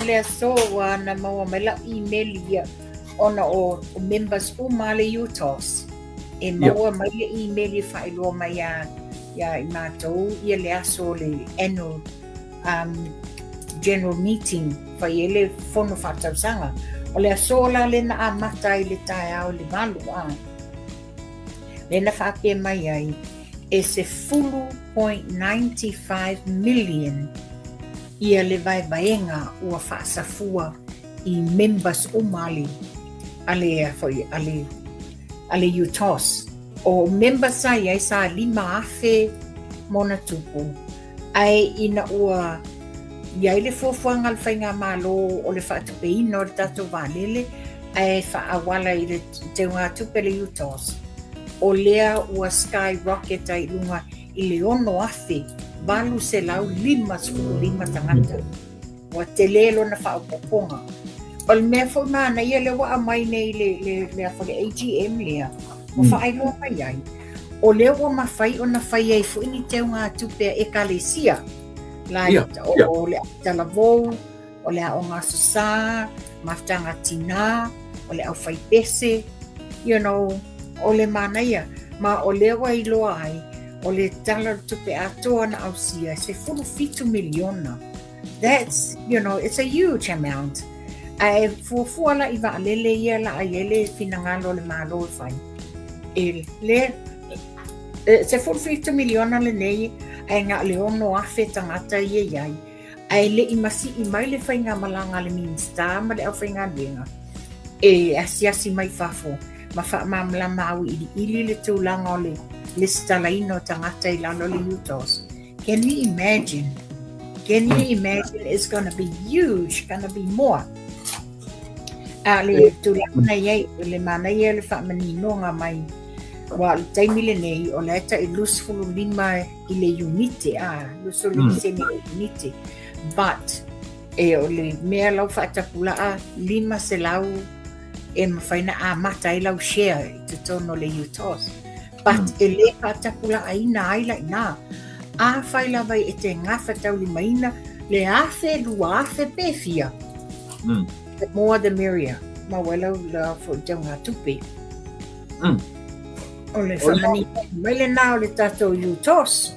Le aso ua na maua mai lau email ia ona o members uma a le UTOS e maua mai le email e faailoa mai ia ia i matou ia le aso o le annual general meeting fai ai le fono faatausaga. O le aso la lea na amata ai le taeao i le 8 a. Lea na faapea mai ai e 10.95 million ia le vaevaega ua faasafua i members uma a le a le foi a le a le UTOS. O members sa i ai sa 5,000 ma ona tupu, ae ina ua i ai le fuafuaga a le Faigamalo o le faatupeina o le tatou vaalele ae faaauala i le teugatupe le UTOS, o lea ua skyrocket ai i luga i le 6,855 tagata. Ua tele lona faaopoopoga. O le mea foi manaia lea ua aumai nei le, le, le, le AGM lea, ua faailoa mai ai, o lea ua mafai ona fai ai foi ni teugatupe a ekalesia, like o le talavou, o le aoga Aso Sa, mafutaga tinā, o le aufaipese, you know, o le manaia. Ma o lea ua iloa ai, o le Tala o le Tupe atoa na ausia, e 17 miliona. That's, you know, it's a huge amount. Ae fuafua la i vaalele ia la ai ai le finagalo o le Malo e fai. E le, e 17 miliona lenei, ae na o le 6,000 tagata ia i ai. Ae le i masii mai le faigamalaga a le Minisita ma le aufaigaluega e asiasi mai fafo ma faamalamalama auiliili le tulaga o le lesitalaina o tagata i lalo o le UTOS. Can you imagine? Can you imagine it's gonna be huge, gonna be more. A le tulaga na i ai, o le manaia o le faamaninoga mai, aua o le taimi lenei, o la e tai 25 i le iunite, a, 25 sene i le iunite. But, e o le mea lau faatapulaa, 500 e mafai na amata ai lau share i totonu o le UTOS. But e le faatapulaaina ai la inā. Afai lava e te gafataulimaina le 1,000, 2,000 pe fia, the more the merrier. Maua ai lau la foi teugatupe. O le faamanino mai lena o le tatou UTOS.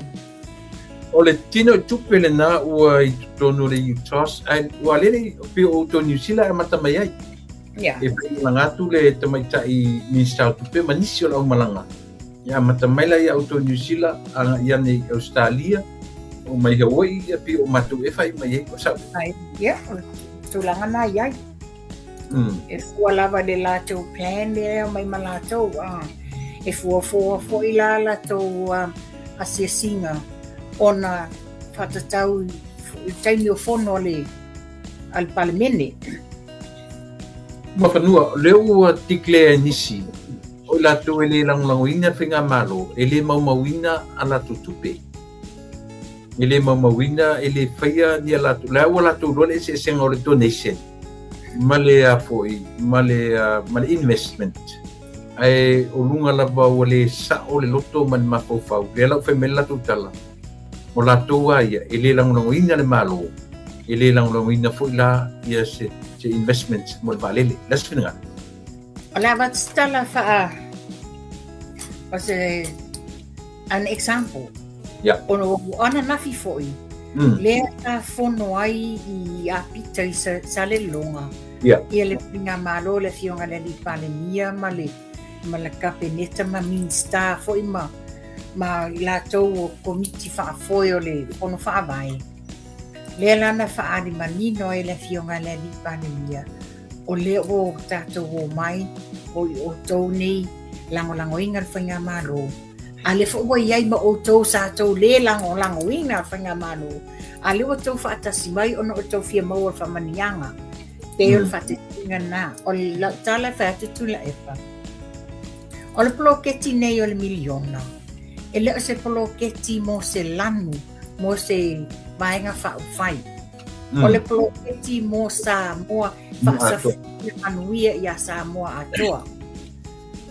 O le tino i tupe lena ua i totonu o le UTOS, ae ua lele pei o outou Niu Sila e amata mai ai. E faimalaga atu le tamaitai Minisita o Tupe ma nisi o le aumalaga. Ia amata mai la ia outou Niu Sila agai ane i Ausetalia, oo mai Hawaii, ia pei o matou e fai mai ai o sau. Ai, ia, o le tulaga na i ai. E fua lava le latou plan lea e aumai ma latou, a. E fuafua foi la latou asiasiga ona faatatau i taimi o fono a le a le Palemene. Mafanua, o lea ua declare e nisi o i latou e le lagolagoina le Faigamalo, e le maumauina a latou tupe. E le maumauina, e le faia ni a latou, la ua latou iloa le eseesega o le donation ma le a foi, ma le, ma le investment. Ae o luga lava ua le sao le loto ma le mafaufau, lea la ua fai mai le latou tala, o latou a ia, e le lagolagoina le Malo, e le lagolagoina foi la ia se, se investment mo le vaalele. O le a se finagalo? O le a avatu se tala faa, o se, an example. Yeah. O ananafi foi, lea sa fono ai i Apita i Salelologa, ia le Faigamalo, le Afioga i le Alii Palemia ma le, ma le Kapeneta ma Minisita foi ma, ma i latou o Komiti Faafoe o le Fono Faavae. Lea la na faaali manino ai le Afioga i le Alii Palemia, o lea ua tatou omai o i outou nei lagolagoina le Faigamalo, A lea foi ua i ai ma outou sa tou lē lagolagoina le Faigamalo, a lea ua tou faatasi mai ona o le tou fia maua o le faamanuiaga. Pei o le faataitaiga lena. O lau tala e fai atu Tuilaepa, o le poloketi nei o le miliona, e le o se poloketi mo se lanu, mo se vaega faaupufai. O le poloketi mo Samoa, faasafua manuia iā Samoa atoa.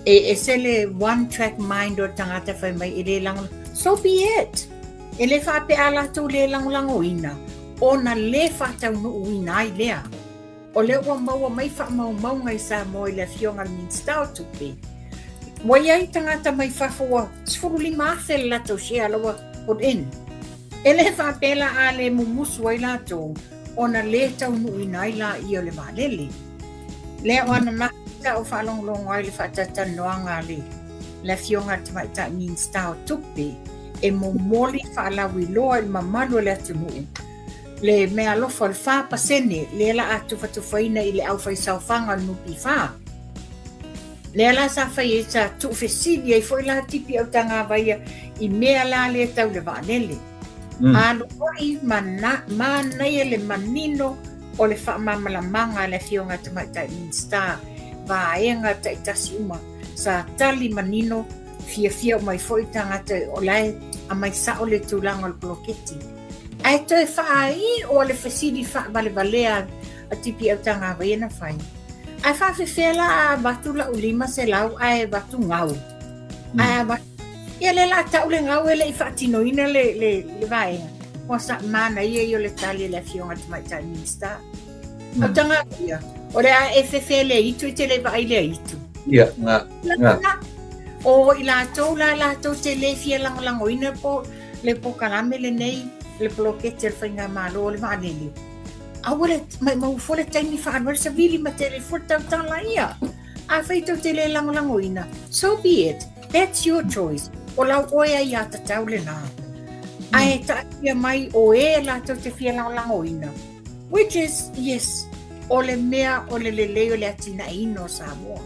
E ese le one track mind o le tagata fai mai e le lagolago. So be it! E le faapea a latou le lagolagoina. Ona lē faataunuuina ai lea. O lea ua maua mai faamaumauga i Samoa i le Afioga i le Minisita o Tupe, ua i ai tagata mai fafo ua 15,000 le latou share la ua put in. E le faapea la a le mumusu ai latou ona lē taunuuina ai laia o le vaalele. Lea o ananafi sa ou faalogologo ai i le faatalatalanoaga a le le Afioga i le Tamaitai Minisita o Tupe e momoli faalauiloa i le mamalu o le atunuu le meaalofa o le 4% lea la a tufatufaina i le aufaisaofaga o le NPF. Lea la sa fai ai, sa tuufesili ai foi la Tipi Autagavaia i mea la lea tau le vaalele. Alu ai ma manaia le manino o le faamalamalamaga a le Afioga i le Tamaitai Minisita, vaega taitasi uma sa tali manino, fiafia uma ai foi tagata o la e aumai sao le tulaga o le poloketi. Ae toe faai'o le fesili faavalevalea a Tipi Autagavaia na fai, Ae faafefea la a avatu la'u 500 ae avatu gau? Ae avatu, ia lea la ta'u le gau e le i faatinoina le, le, le vaega. Ua sa, manaia ia o le tali a le Afioga i le Tamaitai Minisita. Autagavaia, o le a e fefe le itu e te le vaai le itu. Ia, nga, nga. O i latou la latou te le fia lagolagoina po le polokalame lenei, le poloketi a le Faigamalo o le vaalele. Aua le maumau fua le taimi faaalu ai le savili ma tele fua le tautala ia. Afai tou te le lagolagoina, so be it. That's your choice. O lau oe aiatatau lena. Ae taatia mai o e latou te fia lagolagoina. Which is, yes, o le mea o le lelei o le atinaeina o Samoa.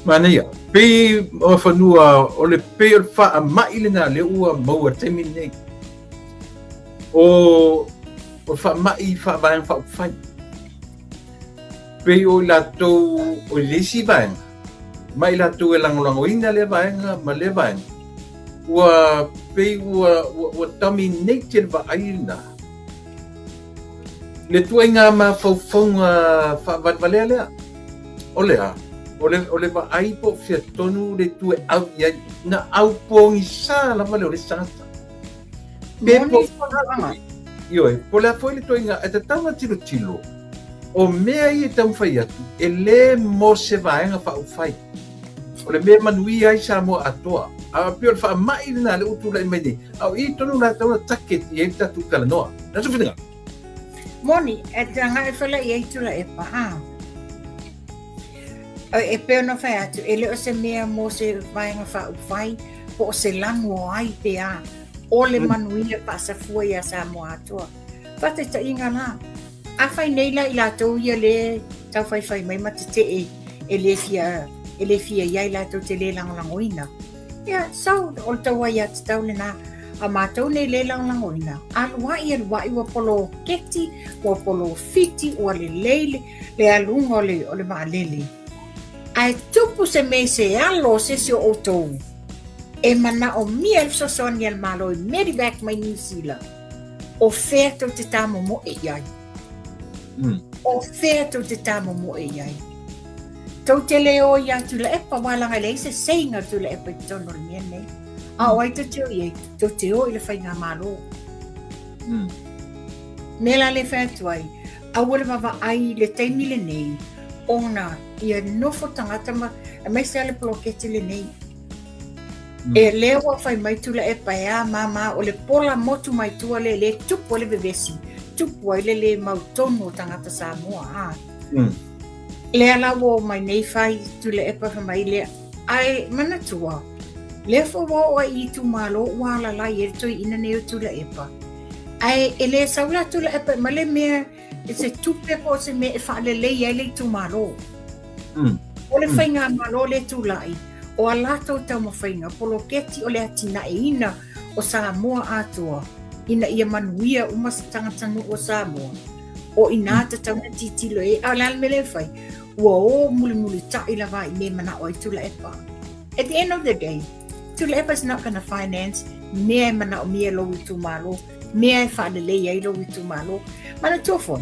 Manaia. Pei o fanua o le pei o le faamai lena lea ua maua taimi nei. O o faamai faavaega faaupufai. Pei o i latou o le isi vaega, ma i latou e lagolagoina lea vaega ma lea vaega, ua pei ua, ua, ua dominate le vaai lena. Le tuaiga mafaufauga faavalevalea lea. O le a? O le, o le vaai po o fea tonu le itu e au i ai. Na au pogisa lava lea o le isi tagata. Pe po Ioe, po le a foi le tuaiga, e tatau ona tilotilo, o mea ia e taumafai atu, e le mo se vaega faaupufai. O le mea e manuia ai Samoa atoa. A pei o le faamai lena lea ua tulai mai nei, a o i tonu la e tatau ona target i ai le tatou talanoa. Na se finagalo? Moni, e te agai fela i ai Tuilaepa, a. E pei ona fai atu, e le o se mea mo se vaega faaupufai, po o se lanu o ai pe a, o le manuia faasafua iā Samoa atoa. Faataitaiga la, afai nei la i latou ia lē taufaifai mai ma tetee e le fia, e le fia i ai latou te le lagolagoina. Ia, so, o le tou aiatatau lena. A matou nei le lagolagoina, alu ai alu ai ua poloketi, ua polofiti, ua lelei le, le aluga o le, o le vaalele. Ae tupu se mea i se alo o se isi o outou e manaomia le fesoasoani a le Malo i Medivac mai Niu Sila, o fea tou te tāmomoe i ai? O fea tou te tāmomoe i ai? Tou te le o iā Tuilaepa, aua leaga e leai se seiga o Tuilaepa i totonu o le mea lenei. A o ai tou te o i ai? Tou te o i le Faigamalo. Mea la lea e fai atu ai, aua le vaavaai i le taimi lenei ona ia nofo tagata ma aemaise lava le poloketi lenei. E lea ua fai mai Tuilaepa e a māmā o le pola motu mai tua lea lea e tupu ai le vevesi, tupu ai le lē mautonu o tagata Samoa a. Lea la ua oo mai nei fai Tuilaepa fai mai lea, ae manatua, lea foi ua oo ai i itumalo ua alalai ai le toeaina nei o Tuilaepa. Ae e le sau la Tuilaepa e aumai le mea i se tupe po o se mea e faalelei ai le itumalo. O le faigamalo lea e tulai, o a latou taumafaiga, poloketi o le atinaeina o Samoa atoa ina ia manuia uma tagatanuu o Samoa, o i inā tatau ona tilotilo i ai. A o le a le mea lea e fai? Ua o mulimulitai lava i mea e manao ai Tuilaepa. At the end of the day, Tuilaepa is not gonna finance mea e manaomia e lou itumalo, mea e faalelei ai lou itumalo. Manatua foi,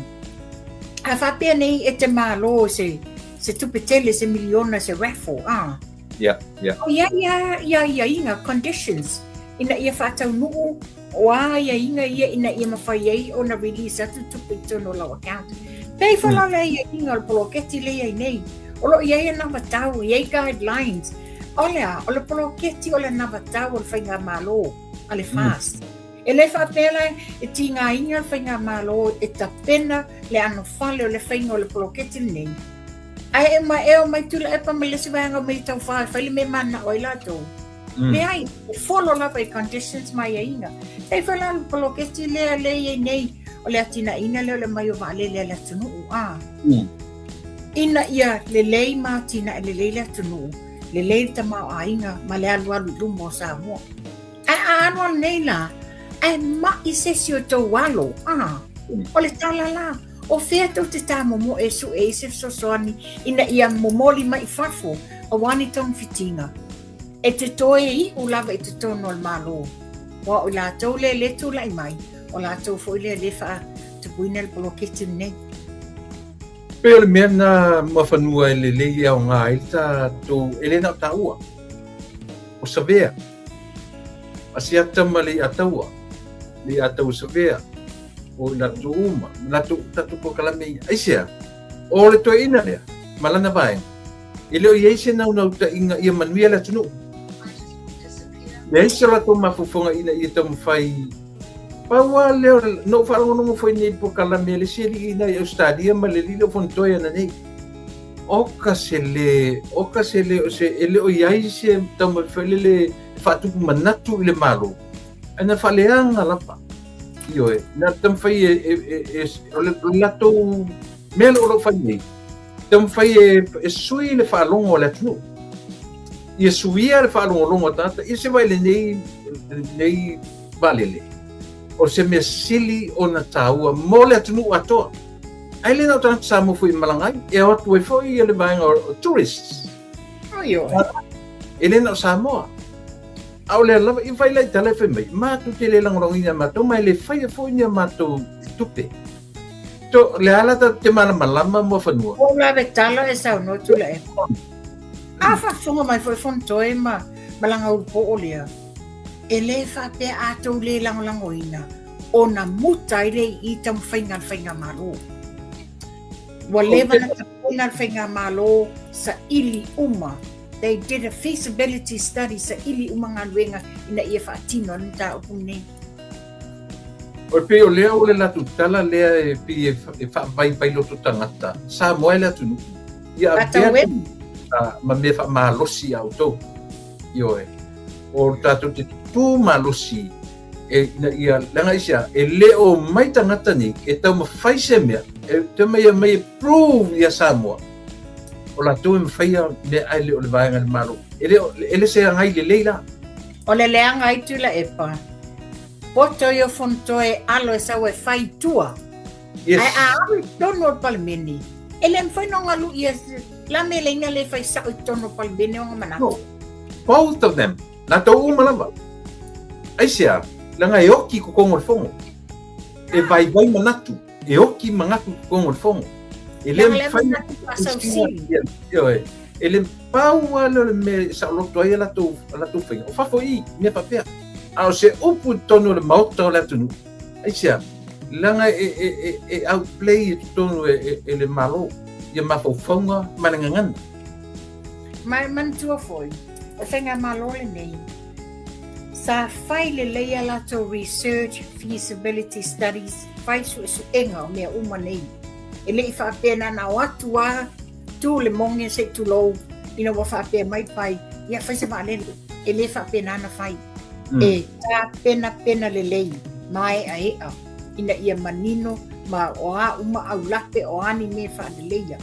a faapea nei e te malo se, se tupe tele, se miliona, se raffle, a. Yeah. O ia ia ia ia inga conditions ina ia faataunuu O a aiaiga ia ina ia mafai ai ona release atu tupe i totonu o lau account. Pei foi la le aiaiga o le poloketi lea i ai nei. O lo o i ai anavatau, e i ai guidelines. O le a? O le poloketi o le anavatau o le Faigamalo a le FAST. E le faapea la e tigaina le Faigamalo e tapena le anofale o le faiga o le poloketi lenei, ae e ma e omai Tuilaepa ma le isi vaega o mea taufa e fai le mea e mananao ai latou. Leai, e follow lava i conditions ma aiaiga. E pei foi la o le poloketi lea lea e i ai nei, o le atinaeina lea o le aumai o vaalele a le atunuu, a. Ina ia lelei ma atinae lelei le atunuu, lelei le tamaoaiga ma le alualu i luma o Samoa. Ae a alu alu nei la, ae ma'i se isi o tou alo, a. O le tala la, o fea tou te tāmomoe e suʻe ai se fesoasoani ina ia momoli mai i fafo aua ni togafitiga? E te toe iu lava i totonu o le Malo, aua o i latou lea lea tulai mai, o latou foi lea lea faatupuina le poloketi lenei. Pei o le mea lena Muafanua e lelei e aoga ai le tatou, e le na o taua, o Savea, Asiata ma Leiataua, Leiataua Savea, o i latou uma, ma latou tatou polokalame ia. Aisea? O le toeaina lea, ma lana vaega, e le o i ai se naunautaiga ia manuia le atunuu. Leai se latou mafaufauga ina ia taumafai. Pau lava lea, na ou faalogologo foi nei i le polokalame a le isi alii i ina i Ausetalia ma le alii lea o Fonotoe ananei. Oka se le, oka se le, o se, e le o i ai se taumafai lele e faatupu manatu i le Malo, ae na faaleaga lava. Ioe, na taumafai e, e, e, e, o le latou mea lea o lo o fai nei, taumafai e, e sui le faalogo a le atunuu. Ia suia le faalogologo a tagata, ia se vai lenei, lenei vaalele. O se mea sili ona tāua mo le atunuu atoa. Ae le na o tagata Samoa foi e malaga ai, e o atu ai foi ia le vaega o tourists. Ioe. E le na o Samoa. A o lea lava, i fai lai tala e fai mai, matou te le lagolagoina matou, ma e le faia foi ni a matou tupe. To, le ala tatou te malamalama Muafanua. Ua lave tala e saunoa Tuilaepa. A faafofoga mai foi Fonotoe ma Malagaulupo'o lea, e le faapea a tou le lagolagoina ona muta ai lea i i taumafaiga a le Faigamalo. Ua leva na tapena le Faigamalo saili uma. They did a feasibility study, saili uma galuega ina ia faatino ai le mataupu lenei. O pei o lea o le latou tala lea e pei e faavaivai loto tagata, Samoa e le atunuu. Ia avea ma mea faamalosi a outou. Ioe. O tatou te tutū malosi e ina ia leaga aisea, e le o mai tagata nei e taumafai se mea, e te mai e mai e prove ia Samoa. O latou e mafaia mea ae le o le vaega i le Malo. E le, e le se agai lelei la. O le leaga ai Tuilaepa, poto ia o Fonotoe alo e sau e fai i tua. Yes. Ae a alu i totonu o le Palemene, e le mafai ona galu ia la mea leina le fai sao i totonu o le Palemene ona manatu. No. Both of them. Latou uma lava. Aisea, leaga e oki i totonu o le fono. E vaivai manatu. E oki manatu i totonu o le fono. E le mafai e le pau lava lea o le mea e saoloto ai a latou, a latou faiga. O fafo i, mea faapea. A o se upu i totonu o le Maota o le atunuu, aisea, leaga e, e, e, e outplay i totonu e, e, e le Malo ia mafaufauga ma le gagana. Ma e manatua foi, o le Faigamalo lenei, sa fai lelei a latou research, feasibility studies, fai suesuega o mea uma nei. E le i faapea na ona o atu lava tu le moge se i tulou ina ua faapea mai pai, ia fai se vaalele. E le faapena na fai. E tapenapena lelei maeaea ina ia manino ma o a uma aulape o a ni mea faaleleia.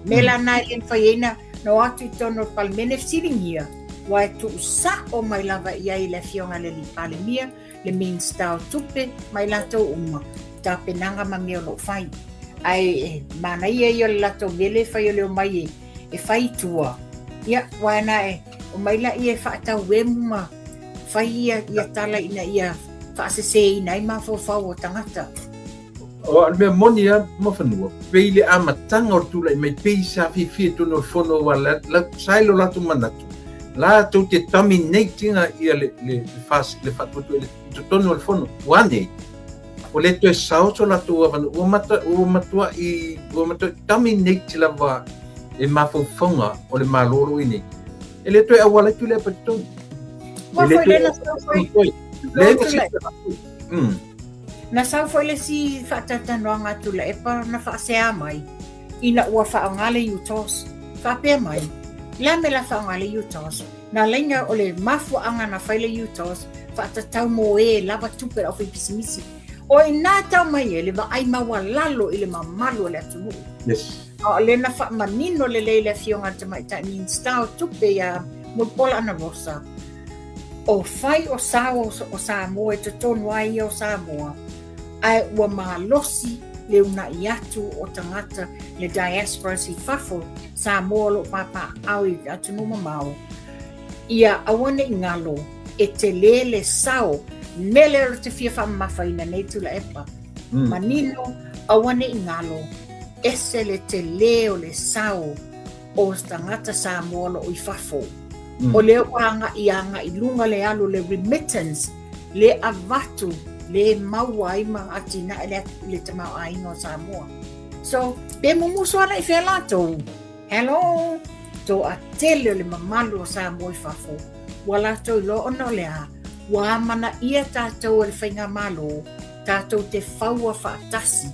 Mea la na e le mafai ai na o atu i totonu o le Palemene fesiligia, aua e tuusao mai lava i ai le Afioga i le Alii Palemia, le Minisita o Tupe ma i latou uma, tapenaga ma mea o lo o fai. Ae e manaia ia o le latou mea lea e fai o le omai e, e fai i tua. Ia, aua na e omai laia e faatauemu ma fai ia, ia tala ina ia faaseseina ai mafaufau o tagata. O le mea moni lava Muafanua, pei le amataga o le tulai mai, pei sa fiafia i totonu o le fono aua la, la, sa i lo latou manatu. Latou te dominate ina ia le le le, le faatuatua i totonu o le fono. Ua nei, ua le toe sao so latou avanoa, ua mata, ua matuai, ua matuai dominate lava e mafaufauga o le Malo o lo o i nei. E le toe auala atu le apa i totonu. E le toe foi. Le Na sau foi le isi faatalatalanoaga a Tuilaepa na faasea mai ina ua faaaoga le UTOS. Faapea mai, le a mea la faaaoga le UTOS? Na laina o le mafuaaga na fai le UTOS faatatau mo e lava tupe le aufaipisinisi. O i ina tau mai ai le vaai maualalo i le mamalu o le atunuu. Yes. A o lea na faamanino lelei le afioga i le Tamaitai Minisita o Tupe ia Mulipola Anarosa, o fai o sao o Samoa i totonu lava ia o Samoa, ae ua malosi le uunai atu o tagata le diasporas i fafo Samoa o lo o papaaao i atunuu mamao, ia aua ne i galo e tele le sao mea lea ou te fia faamamafaina nei Tuilaepa. Manino aua ne i galo ese le tele o le sao o tagata Samoa o lo o i fafo. O lea ua agai agai i luga le alu le remittance le avatu le maua ai ma atinae le, le tamaoaiga o Samoa. So, pe mumusu ana i fea latou? Hello! Toatele o le mamalu o Samoa i fafo, ua latou iloa ona o le a, ua amanaia tatou e le Faigamalo, tatou te faua faatasi.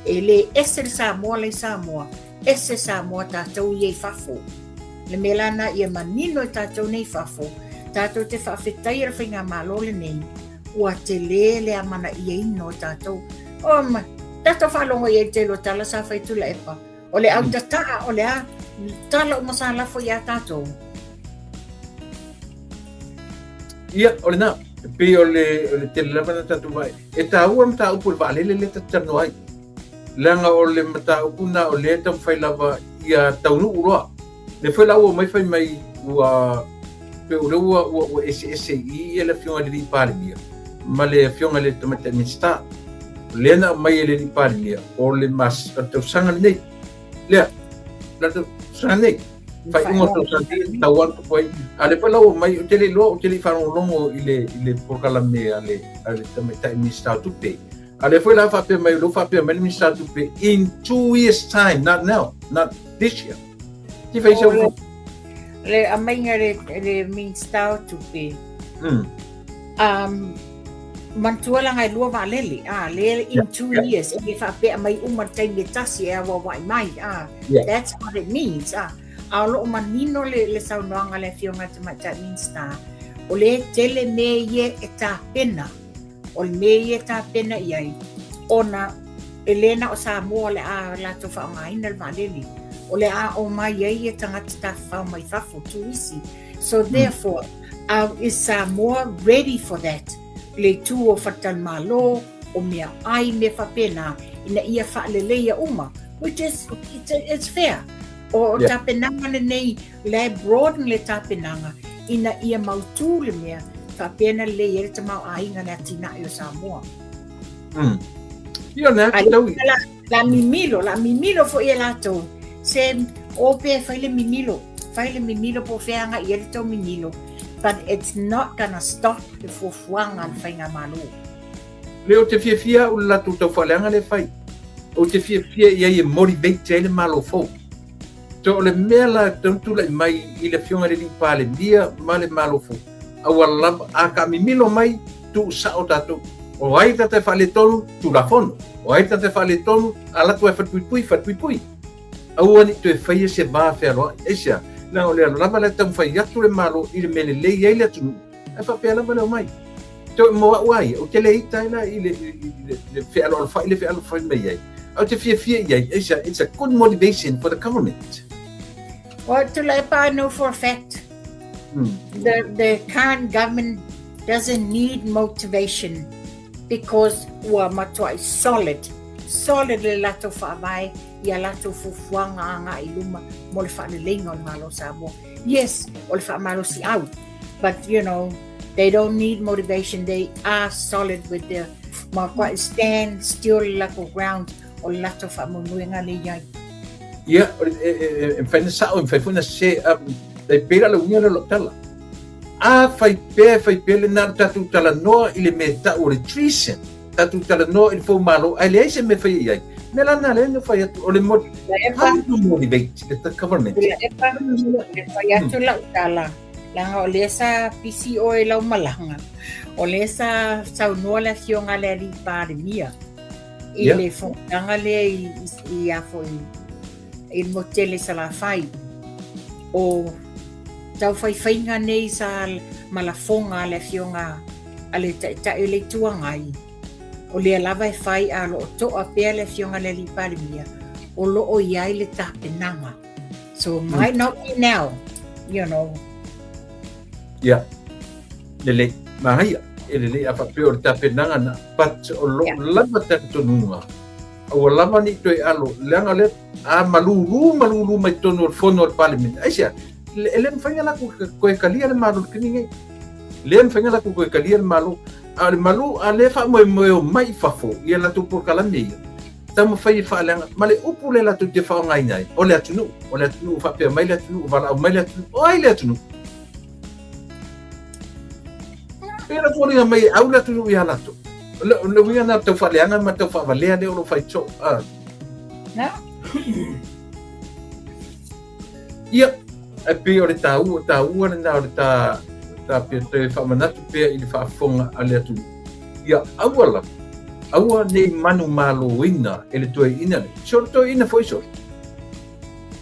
E le ese le Samoa la i Samoa, ese Samoa tatou ia i fafo. Le mea la na ia manino e tatou nei i fafo, tatou te faafetaia le Faigamalo lenei, ua tele le amanaiaina o tatou. O, ma, tatou faalogo i ai i le tele o tala sa fai Tuilaepa, o le au tataa, o le a, tala uma sa lafo iā tatou. Ia, o lena, e pei o le, o le tele lava na tatou vaai. E taua le mataupu o le vaalele lea ta te talanoa ai. Leaga o le mataupu na o lea e taumafai lava ia taunuu loa. Lea foi la ua omai fai mai ua pe o lea ua, ua, ua eseese i i le afioga i le alii Palemia ma le afioga i le tamaitai Minisita. O lea na aumai e le alii Palemia o le, mas, o le tausaga lenei. Lea, le tausaga lenei. Faaiuga o le tausaga lenei, tau atu ai. A lea foi la ua omai, ou te le iloa, ou te le i faalogologo i le, i le polokalame a le, a le tamaitai Minisita o Tupe. A lea foi la faapea mai, o lea faapea mai le Minisita o Tupe, in 2 years time, not now, not this year. Ti fai sau. Le aumaiga le Minisita o Tupe. Manatua laga e lua vaalele, a le in 2 years, e le faapea mai uma le taimi e tasi e auauai mai, a. That's what it means, a. A o loo manino le saunoaga a le afioga i le Tamaitai Minisita, o le tele mea ia e tapena. O le mea ia e tapena i ai, ona e le na o Samoa o le a latou faaaogaina le vaalele, o le a omai ai ia tagata tafafao mai fafo, turisi. So therefore, is Samoa ready for that? Le itu o faletalimalo, o mea ai, mea faapena, ina ia faaleleia uma, which is, it's fair. O tapenaga lenei, la e broaden le tapenaga ina ia mautū le mea faapea na lelei ai le tamaoaiga le atinae o Samoa. Ia na te tau. La, la mimilo, la mimilo foi e latou. Se o pe fai le mimilo, fai le mimilo po fea agai i ai le tou mimilo. But it's not gonna stop le fuafuaga a le Faigamalo. Le ou te fiafia au i le latou taufaaleaga lea e fai. Ou te fiafia i ai e motivate ai le Malo fou. So o le mea la e tatau ona tulai mai i le Afioga i le Alii Palemia ma le Malo fou, aua lava, a taamimilo mai, tuusao tatou. O ai le tagata e faaletonu? Tulafono. O ai le tagata e faaletonu? Alu atu ai e falepuipui, falepuipui. Aua ne i toe faia se va fealoai. Aisea? Leaga o le lava lea e taumafai atu le Malo i le mea e lelei ai le atunuu, ae faapea lava le omai. Toe mo au lava ia, ou te le ita ai la i le, i le, le fealoalofai le fealofai mai ai. Ae ou te fiafia i ai, aisea? It's a good motivation for the government. Well, Tuilaepa, I know for a fact the current government doesn't need motivation because ua matuai solid, solid le latou faavae i a latou fuafuaga agai i luma mo le faaleleiga o le Malo o Samoa. Yes, o le faamalosiau, but you know, they don't need motivation, they are solid with their matuai stand still le latou ground o le latou faamoemoega lea i ai. Ia, e mafai ona sao, e mafai foi ona sese, e pei la o le uiga lea o lau tala. A fai pea, fai pea lena o le tatou talanoa i le mea e tau o le treason, tatou talanoa i le foumalo, ae leai se mea e faia i ai. O le mea la lena lea na fai atu, o le how to motivate the government. Tuilaepa, e fai atu lau tala, leaga o lea sa pisi oe i lau malaga, o lea sa saunoa le Afioga a le Alii Palemia i le fonotaga lea i a foi i le motu tele i Salafai, o taufaifaiga nei sa ma lafoga a le Afioga a le Taitai o le Itu Agai, o lea lava e fai a o lo o to'a pea le Afioga i le Alii Palemia, o lo o i ai le tapenaga. So might not be now, you know. Ia, lelei, manaia, e lelei a faapea o le tapenaga na, but o lou lava talitonuga, Aua lava ne i toe alo, leaga lea a malūlū malūlū mai totonu o le fono a le Palemene. Aisea? E le mafai ona latou toe talia le Malo i le taimi lenei. Le mafai ona latou toe talia le Malo. A o le malu, a lea faamoemoe e omai i fafo i a latou polokalame ia, taumafai e faaleaga. Ma le upu lea latou te faaaogaina ai, o le atunuu, o le atunuu, faapea mai le atunuu, valaau mai le atunuu. O ai le atunuu? Pei ona foliga mai e au le atunuu ia latou. O le uiga lena o le tau faaleaga ma le tau faavalea lea o lo o fai soo. Na. Ia, e pei o le taua, taua lena o le ta, ta pea toe faamanatu pea i le faafofoga a le atunuu. Ia, aua lava, aua ne i manumaloina e le toeaina lea. Se o le toeaina foi sole.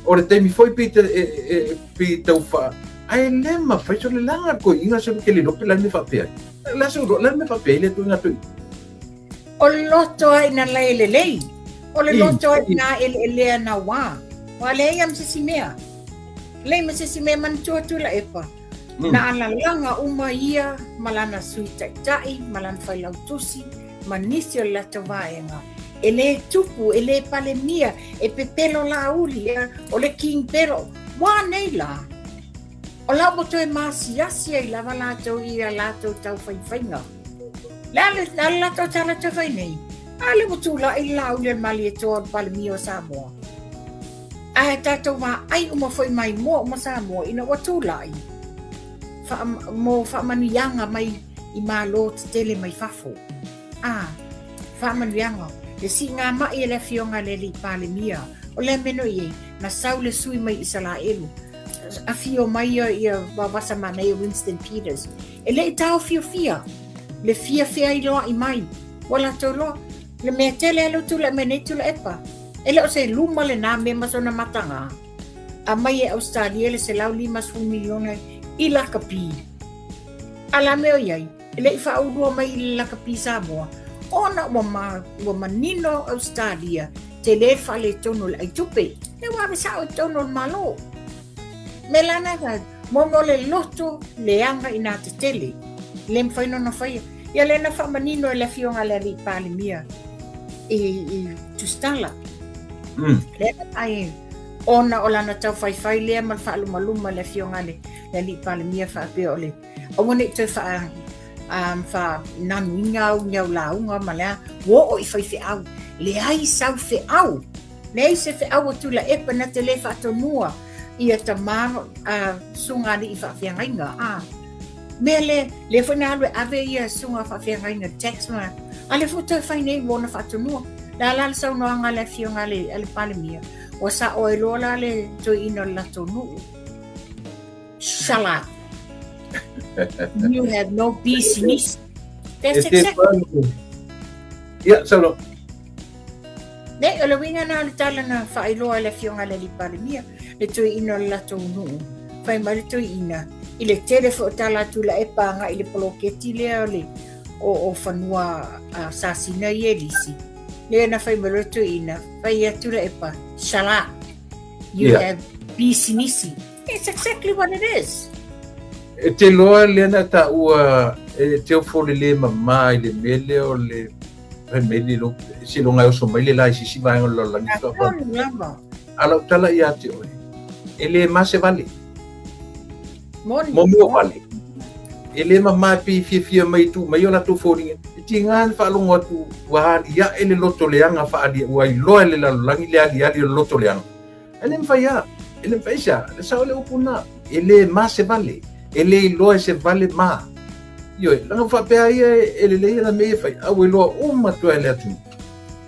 O le taimi foi pei te, e, e, e, pei tau faa, ae le mafai sole leaga le toeaina sole ke le iloa pe la le mea faapea ai. La sole, la le mea faapea ai le toeaina toeaina. O le loto ai na lai lelei. O le loto ai na eleelea na wā. Wa leai a ma se isi mea. Leai ma se isi mea manatua Tuilaepa. Na alalaga uma ia ma lana sui taitai ma lana failautusi ma nisi o le latou vaega. E le tupu, e le palemia, e pepelo lāuli, o le king pelo. Ua nei lā? O la ua toe maasiasi ai lava latou i a latou taufaifaiga. Le a le, a le latou tala toe fai nei? A lea ua tulai le lāuli a le Malietoa o le Palemia o Samoa. Ae tatou vaai uma foi mai moa uma Samoa ina ua tulai wha, mo faamanuiaga mai i Malo tetele mai fafo. A, faamanuiaga, le siiga mai e le Afioga a le Alii Palemia, o le a mea no i ai, na sau le sui mai Isalaelu, afio mai ia, ia Vavasa Manaia Winston Peters, e le i taofiofia le fia feailoa'i mai, ua latou loa, le mea tele a lea ua tulai mai nei Tuilaepa, e le o se luma lenā mea ma sona matagā. Aumai e Ausetalia le 150 miliona i lakapi. A la mea o i ai, e le i faaulua mai i le lakapi Samoa, ona ua, ma, ua manino Ausetalia, tele le faaletonu o le aitupe, e ua ave sao i totonu o le Malo. Me lana ka, mo mo le loto leaga i nā tetele, le mafai ona faia. Ia lea na faamanino e le Afioga a le Alii Palemia i, i Tusitala. Lea na ai, ona o lana taufaifai lea ma le faalumaluma le Afioga a le, le Alii Palemia faapea o le aua ne i toe faa um, faananuina au ni au lauga ma le a, ua oo i faifeau. Leai sau feau, leai se feau a Tuilaepa na te le faatonua ia tama uh, susuga alii faafeagaiga. Ah, mea le, lea foi na alu e ave ia susuga faafeagaiga tax ma, a lea foi toe fai nei ua ona faatonua. Le a la le saunoaga a le afioga a le, a le Palemia, ua sa'o ai loa la le toeaina o le latou nuu. Shut up. You have no business. That's exactly. Ia, saunoa. Ne, o le uiga na o le tala na faailoa e le Afioga i le Alii Palemia, le toeaina o le latou nuu. Fai mai le toeaina, i le tele foi o tala a Tuilaepa agai i le poloketi lea o le o, o fanua a Sasina i Elisi. Lea na fai mai le toeaina, fai ia Tuilaepa, shut up. You yeah. have business. It's exactly what it is. E te loa lea na taua e te ofo le le mamā i le mea lea o le fai mai le lo se longa e oso mai le la i sisi vaega o le lalolagi. A lau tala ia te oe, e le ma se vale. Moni. Mo mea o vale. E le mamā pe i fiafia mai tu mai o latou foliga. E tiga na faalogo atu ua aliae le loto leaga faaalia ua iloa e le lalolagi le aliali o le loto leaga. E le mafai lava. E le mafai se a. Le sao le upu lena. E le ma se vale. E le iloa e se vale ma. Ioe, leaga ua faapea ia e lelei ana mea ia e fai, a ua iloa uma atu lava e le atunuu.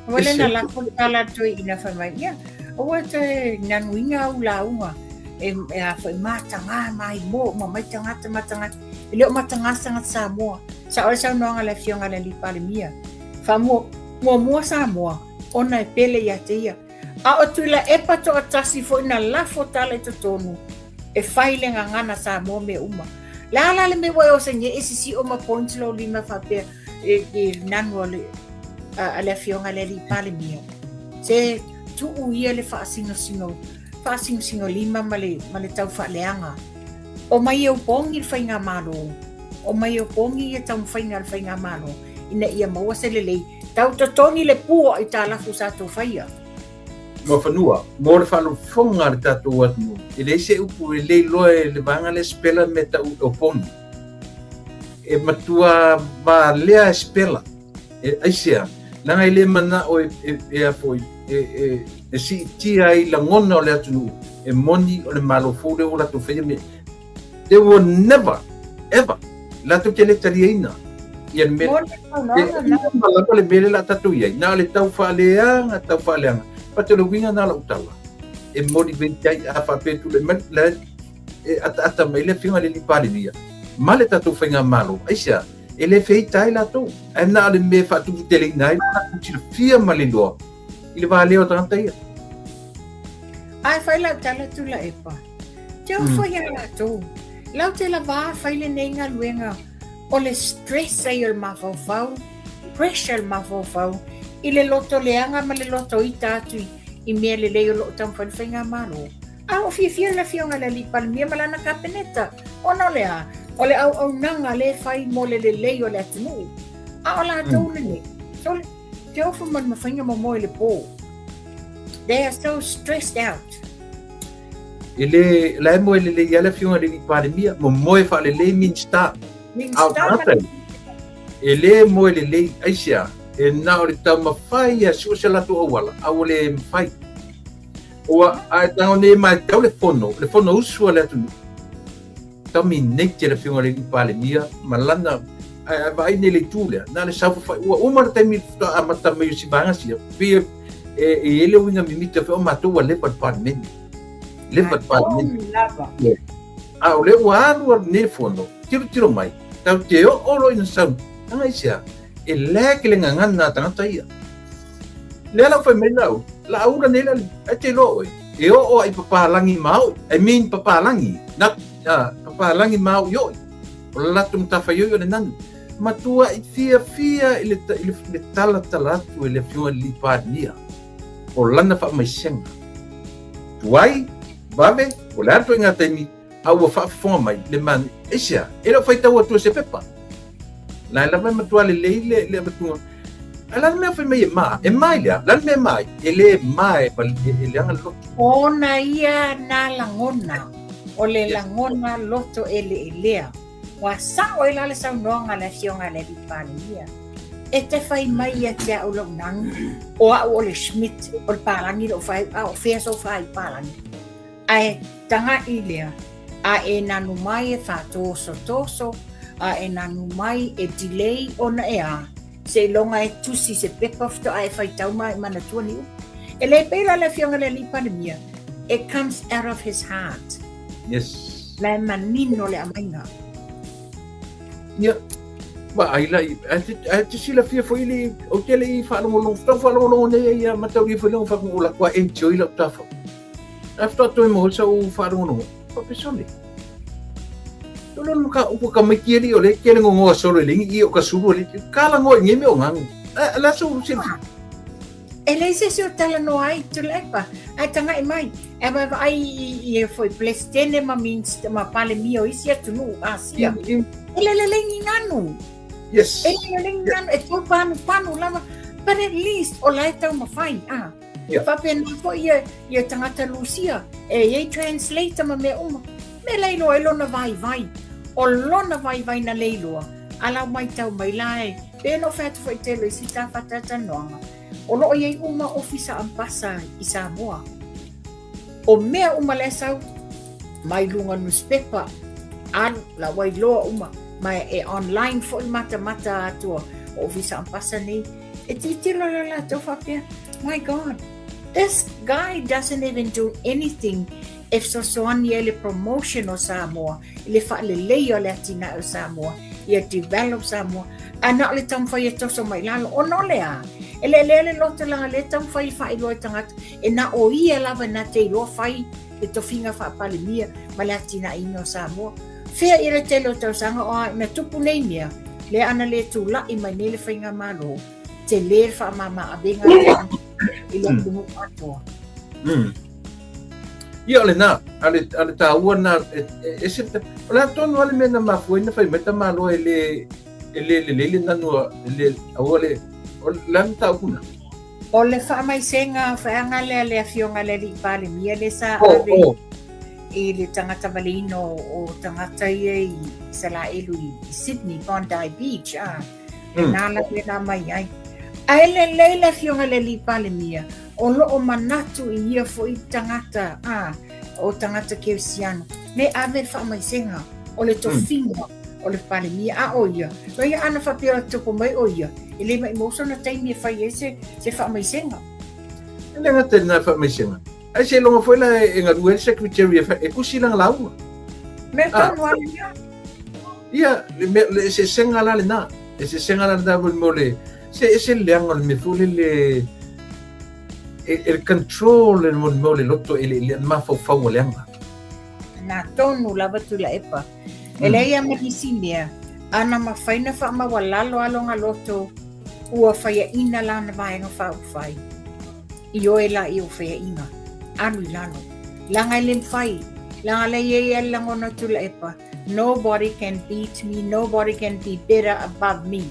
Ua le na lafo le tala a le toeaina fai mai, ia, aua e toe nanuina au lauga e, e a foi mataga maimoa uma mai tagata mataga. E le o mataga se tagata Samoa. Sao le saunoaga a le Afioga i le Alii Palemia. Faamua, muamua Samoa, ona e pele ia te ia. A o Tuilaepa toatasi foi na lafo tala i totonu e fai le gagana Samoa mea uma. Le a la le mea ua e osagia e sisio ma point lou lima faapea e, e nanu a le, a, a le afioga i le alii Palemia. Se tuu ia le faasinosino, faasinosino lima ma le, ma le tau faaleaga. Omai e opogi le faigamalo, omai e opogi ia taumafaiga a le faigamalo ina ia maua se lelei. Tau totogi le pua aitalafu sa tou faia. Muafanua, mo le faalofoga a le tatou atunuu, e leai se upu e le iloa e le vaega lea sipela le mea e tau e opogi. E matua valea e sipela. E aisea, leaga e le manao e, e, e, a foi, e, e, e siitia ai lagona o le atunuu, e moni o le Malo fou lea ua latou faia mea. They will never, ever, latou te le taliaina ia le mea. Ma lava le mea le la tatou i ai. Na o le tau faaleaga, tau faaleaga. But o le uiga na lau tala. E motivate ai a faapea tulai mai, la e ataata mai le afioga i le alii Palemia ma le tatou faigamalo. Aisea? E le feita ai latou. Ae na o le mea e faatuputeleina ai lo latou silafia ma le iloa i le valea o tagata ia. Ae fai lau tala Tuilaepa. Te ofo ia latou. Lau te lava fai lenei galuega o le stress ai o le mafaufau, pressure le mafaufau i le loto leaga ma le loto ita atu i mea lelei o loo taumafai le faigamalo. A ua fiafia le Afioga i le Alii Palemia ma lana Kapeneta, ona o le a? O le auaunaga lea e fai mo le lelei o le atunuu. A o latou lenei, sole, te ofo ma le mafaiga momoe i le po. They are so stressed out. E le, la e moe lelei lava le Afioga i le Alii Palemia, momoe faalelei Minista. Minista ma le E le moe lelei, aisea? E na o le taumafai ia sue se latou auala, a ua le mafai. Ua, a e tago nei e matau le fono, le fono usu a le atunuu, dominate le Afioga i le Alii Palemia ma lana, ae a vaai nei i le itu lea, na o le saofafai, ua uma le taimi faatoa amata mai o si vaega sia, pei e, e, e i ai le uiga mimita foi o matou ua leva i le Palemene. Leva i le Palemene. Lava. A o lea ua alu alu nei le fono, tilotilo mai, tatou te oo loa ina sau, leaga aisea? E lag le gagana a tagata ia. Lea la ua fai mai lau, la aula nei la, ai te iloa oe, e oo ai papalagi maoi, I mean papalagi, not uh, papalagi maoi oi. O le latou matafaioi o le nanu. Matuai fiafia i le, i le, le talatala atu e le Afioga i le Alii Palemia o lana faamaisega. Tuai, vave, o le a le ituaiga taimi, a ua faafofoga mai le mani, aisea, e le o faitau atu e se pepa. La e lava e matua lelei le, le avatuga. Ae la le mea fai mai e ma, e ma i le a? La le mea e ma ai? E le ma e, e, e leaga le loto. Ona ia nā lagona, o le lagona loto eleelea. Ua sao ai la le saunoaga a le Afioga i le Alii Palemia. E te fai mai ia te au lou nanu, o au o le Schmidt, o le palagi lou faaiu, a o fea sou faaiu palagi? Ae tagaʻi lea, a e nanu mai e faatosotoso, a e nanu mai e delay ona e a, seiloga e tusi se pepa faatoa e faitau ma e manatua ni upu. E le pei la le Afioga i le Alii Palemia, it comes out of his heart. Yes. La e manino le aumaiga. Ia, vaai la, ae te silafia foi le, ou te le i faalogologo, faatoa faalogologo nei ai ia mataulia foi le faatoa ou alu atu a enjoy lau tafa. Ae faatoa toe maua sau faalogologo, faapea sole. Tolo le maka upu ka mai kieli o le kele ngongoa solo i le ingi i o ka sulu o le kala ngoa i nge me o ngangu. La sou silafia. E leai se isi o talanoa ai Tuilaepa, ae tagaʻi mai, e vaevaai i, i e foi Peresetene ma Minista ma Palemia o isi atunuu Asia. E le lelei ni nanu. Yes. E le lelei ni nanu, e tau panupanu lava, but at least o la e taumafai, ah. Yeah. Faapena foi ia, ia tagata Lusia, e i ai translator ma mea uma. Me le iloa ai lona vaivai. O lona vaivai na le iloa, a lau maitau mai la e, pe no fai atu foi tele i si ta fatalanoaga. O loo i ai uma ofisa ambasa i Samoa. O mea uma lea sau, mai luga newspaper. Alu, la ua iloa uma, ma e online foi matamata atu o Ofisa Ampasa nei. E tilotilo la latou faapea, my God, this guy doesn't even do anything e fesoasoani ai le promotion o Samoa, i le faaleleia o le atinae o Samoa, ia develop Samoa, ae na o le taumafai e toso mai lalo. Ona o le a? E lelea le loto leaga lea e taumafai e faailoa i tagata, e na o ia lava na te iloa fai le tofiga faa-Palemia ma le atinaeina o Samoa. Fea ia le tele o tausaga o a na tupu nei mea, lea ana le tula'i mai nei le faigamalo, tele le faamama avega i le atunuu atoa. Ia o lena, a le, a le taua na, e, e, e se, o le a tonu a le mea na mafua ai na fai mai tamaloa e le, e le lelei le nanu, e le, aua le, o le a le mataupu na? O le faamaisega feaga lea le afioga le alii Palemia le sa oh, ave oh. i le tagata valeina o, o tagata ia i Isalaelu i Sydney, Bondi Beach, ah. Lena la lena mai ai. Ae lelei le afioga le alii Palemia, o loo manatu i ia foi tagata, ah, o tagata kerisiano, me ave le faamaisega o le tofiga o le Palemia, a o ia, no ia ana faapea tupu mai o ia, e le maimau sona taimi e fai ai se, se faamaisega. E le gata i lena faamaisega. Ae seiloga foi la e galue ai le secretary e, e tusi lana lauga. Mea tonu lava lena. Ia, le, mea, le eseesega la lena. Eseesega la lena mo le, mo le se ese le leaga o le mea foi lele e, e le control le mo, mo le loto e le, le mafaufau o leaga. Na tonu lava Tuilaepa. E leai lava ma nisi mea, ana mafai na faamaualalo aloga loto ua faiaina lana vaega faaupufai. Ioe la i ou faiaʻiga, alu i lalo. Leaga e le mafai, leaga lea e i ai le lagona o Tuilaepa, nobody can beat me, nobody can be better above me.